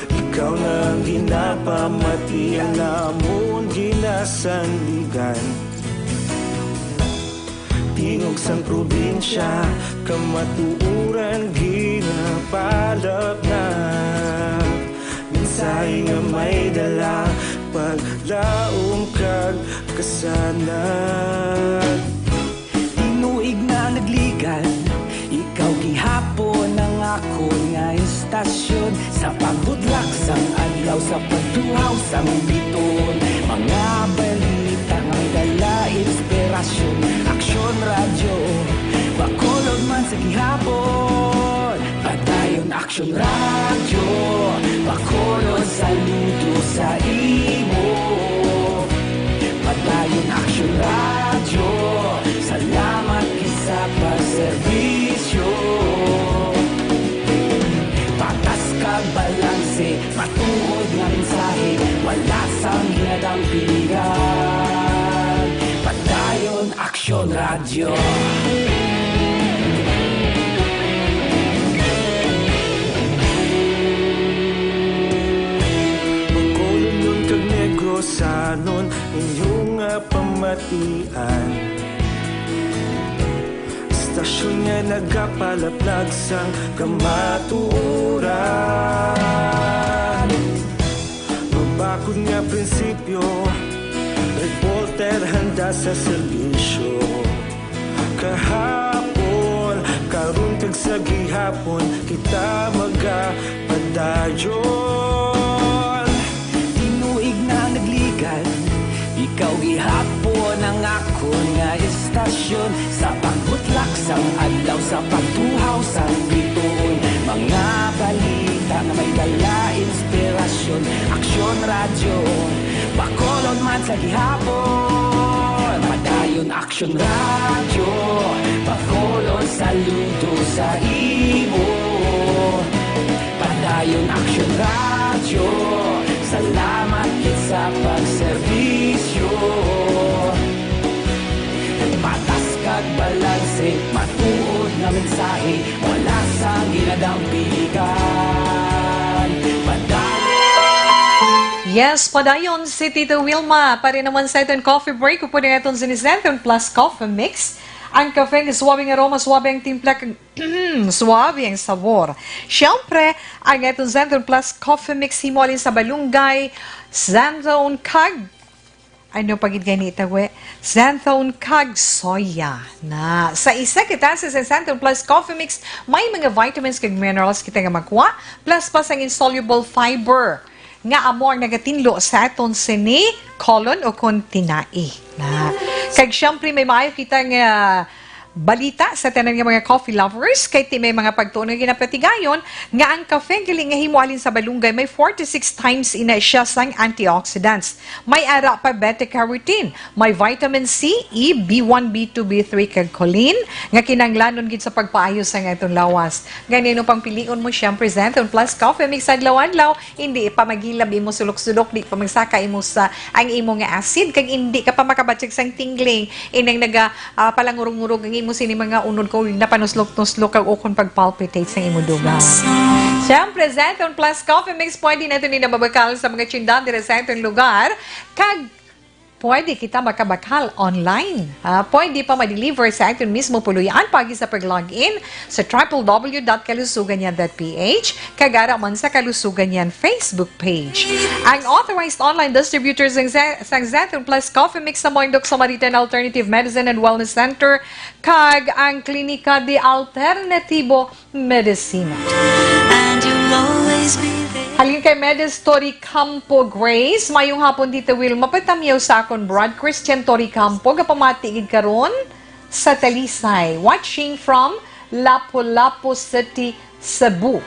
Ikaw na ang ginapamati, ang amon ginasandigan. Tingog sang probinsya, kamatuoran ginapalapnap. Mensahe nga may dala, paglaom kag kasanag. Tinuig na nagligad, ikaw gihapon ang akon nga istasyon. Sa pag-udlak sang adlaw, sa pagtuhaw sang biton, mga balita nga dala inspirasyon. Aksyon Radyo, Bacolod man sa gihapon. Padayon Aksyon Radyo, Bacolod, saludo sa imo. Padayon Aksyon Radyo, salamat gid sa pagserbisyo. Patas kag balanse, matuod nga mensahe, wala sang hinadang piligan. Padayon Radyo. Bacolodnon kag Negrosanon, inyo nga pamatian. Istasyon nga nagapalaplag sang kamatuoran. Mabakod nga prinsipyo, reporter handa sa serbisyo. Kahapon, karon kag sa gihapon, kita magapadayon. Tinuig na nagligad, ikaw gihapon ang akon nga istasyon. Sa pagbutlak sang adlaw, sa pagtuhaw sang bituon, mga balita nga may dala inspirasyon. Aksyon Radyo, Bacolod man sa gihapon. Padayon Aksyon Radyo, Bacolod saludo sa imo. Padayon Aksyon Radyo, salamat gid sa pagserbisyo. Patas kag balanse, matuod nga mensahe, wala sang ginadampigan. Padayon. Yes, padayon si Tita Wilma. Para naman sa aton coffee break, upod ang aton Zenizentone Plus Coffee Mix. Ang kafe nga suabe nga aroma, suabe ang timpla, kag suabe ang sabor. Siyempre, ang aton Zenton Plus Coffee Mix, himo halin sa balunggay, xanthone, kag ano pa gid gani, tawe? Xanthone kag soya na. Sa isa ka tasa sa Xanthone Plus Coffee Mix, may mga vitamins kag minerals kita nga makuha, plus pa sang insoluble fiber nga amo ang nagatinlo sa aton sini colon o kon tinai na. Kag siyempre, may maayo kita nga balita sa tanan nga mga coffee lovers, kay ti may mga pagtuon nga ginapatigayon nga ang kafe gali nga himo halin sa balunggay may forty-six times ina siya sang antioxidants. May ara pa beta carotene, may vitamin C, E, B one, B two, B three, kag choline nga kinahanglanon gid sa pagpaayo sang aton lawas. Gani, no pang pilion mo, siyempre, Xanthone Plus Coffee Mix adlaw-adlaw, hindi pa maghilab imo sulok-sulok, di pa magsaka imo sa ang imo nga acid, kag hindi ka pa makabatyag sang tingling. Inang naga, ah, palangurog-ngurog ang imo sini mga unod ko, napanuslok-nuslok kag ukon pag-palpitate sang imo dugang. Siyempre, Xanthone Plus Coffee Mix, pwede naton ni nababakal sa mga tindahan diri sa aton lugar, kag pwede kita makabakal online. Ah, pwede pa ma-deliver sa aton mismo puloy-an pagi sa pag-log in sa triple W dot kalusugan niyan dot P H, kag ara man sa Kalusugan Niyan Facebook page. Ang authorized online distributor sang Ze-, sang Xanthone Plus Coffee Mix sa Moindok Samaritan Alternative Medicine and Wellness Center kag ang Klinika de Alternativo Medicina. And you'll always be there. Halin kay Medes Toricampo Grace, mayong hapon, Tita Wilma. Patamyaw sa akon, Brad Christian Toricampo, gapamati gid karon sa Talisay. Watching from Lapu-Lapu City, Cebu.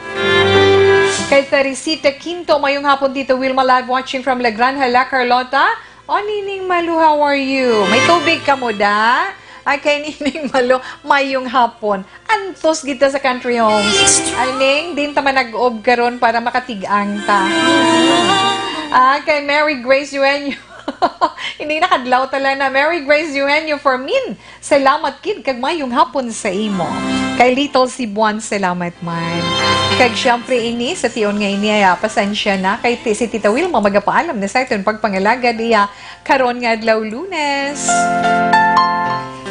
Kay Teresita Quinto, mayong hapon, Tita Wilma, live watching from La Granja, La Carlota. O, Nining Malu, how are you? May tubig ka mo, da? Ay, kay Nining Malu, mayong hapon. Antos gid ta sa country homes. Ay, Ning, din ta manag-ob karon para makatig-ang ta. Ah, kay Mary Grace Eugenio. Hindi nakadlaw tala na. Mary Grace Eugenio Fermin, salamat gid kag mayong hapon sa imo. Kay Little Sibuan, salamat man. Kag siyempre ini, sa tion nga ini, ay, ah, pasensya na. Kay ti-, si Tita Wilma magapaalam na sa aton pagpangalagad iya karon nga adlaw, Lunes.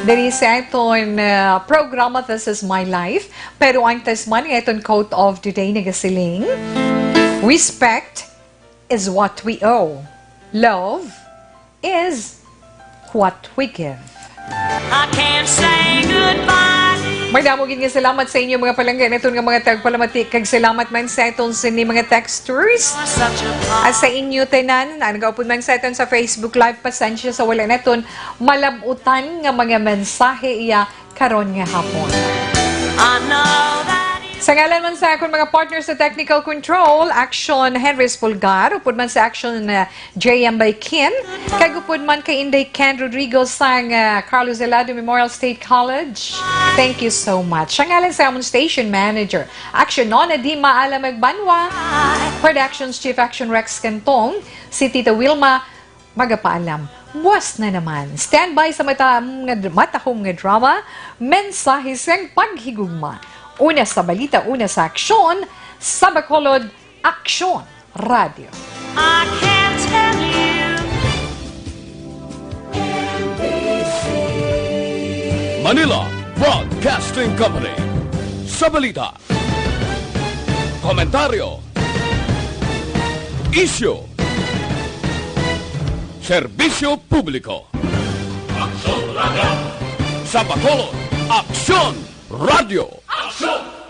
Diri sa aton, ah, programa, This Is My Life. Pero ang tasman nga aton quote of the day nagasiling, "Respect is what we owe. Love is what we give." I can't say goodbye. Madamo gid nga salamat sa inyo, mga palangga naton nga mga tagpalamati, kag salamat man sa aton sini mga texters. Such a at sa inyo tanan, ang nagaupod man sa aton sa Facebook Live, pasensya sa wala naton malab-utan nga mga mensahe iya karon nga hapon. I know that it Sa ngalan man sa akon mga partner sa technical control, Action Henry Espulgar, upod man sa Action, uh, J M Baykin, kag upod man kay Inday Ken Rodrigo sang, uh, Carlos Delado Memorial State College. Thank you so much. Sa ngalan sa amon station manager, Action Nona Di Maala Magbanwa, Productions Chief Action Rex Cantong, si Tita Wilma magapaalam. Buwas na naman. Standby sa mata-, nga dr-, matahom nga drama, mensahe sang paghigugma. Una sa balita, una sa aksyon, sa Bacolod, Aksyon Radyo. I can't tell you. Manila Broadcasting Company. Sa balita, komentaryo, isyu, serbisyo publiko. Aksyon Radyo. Sa Bacolod, Aksyon Radyo. Aksyon!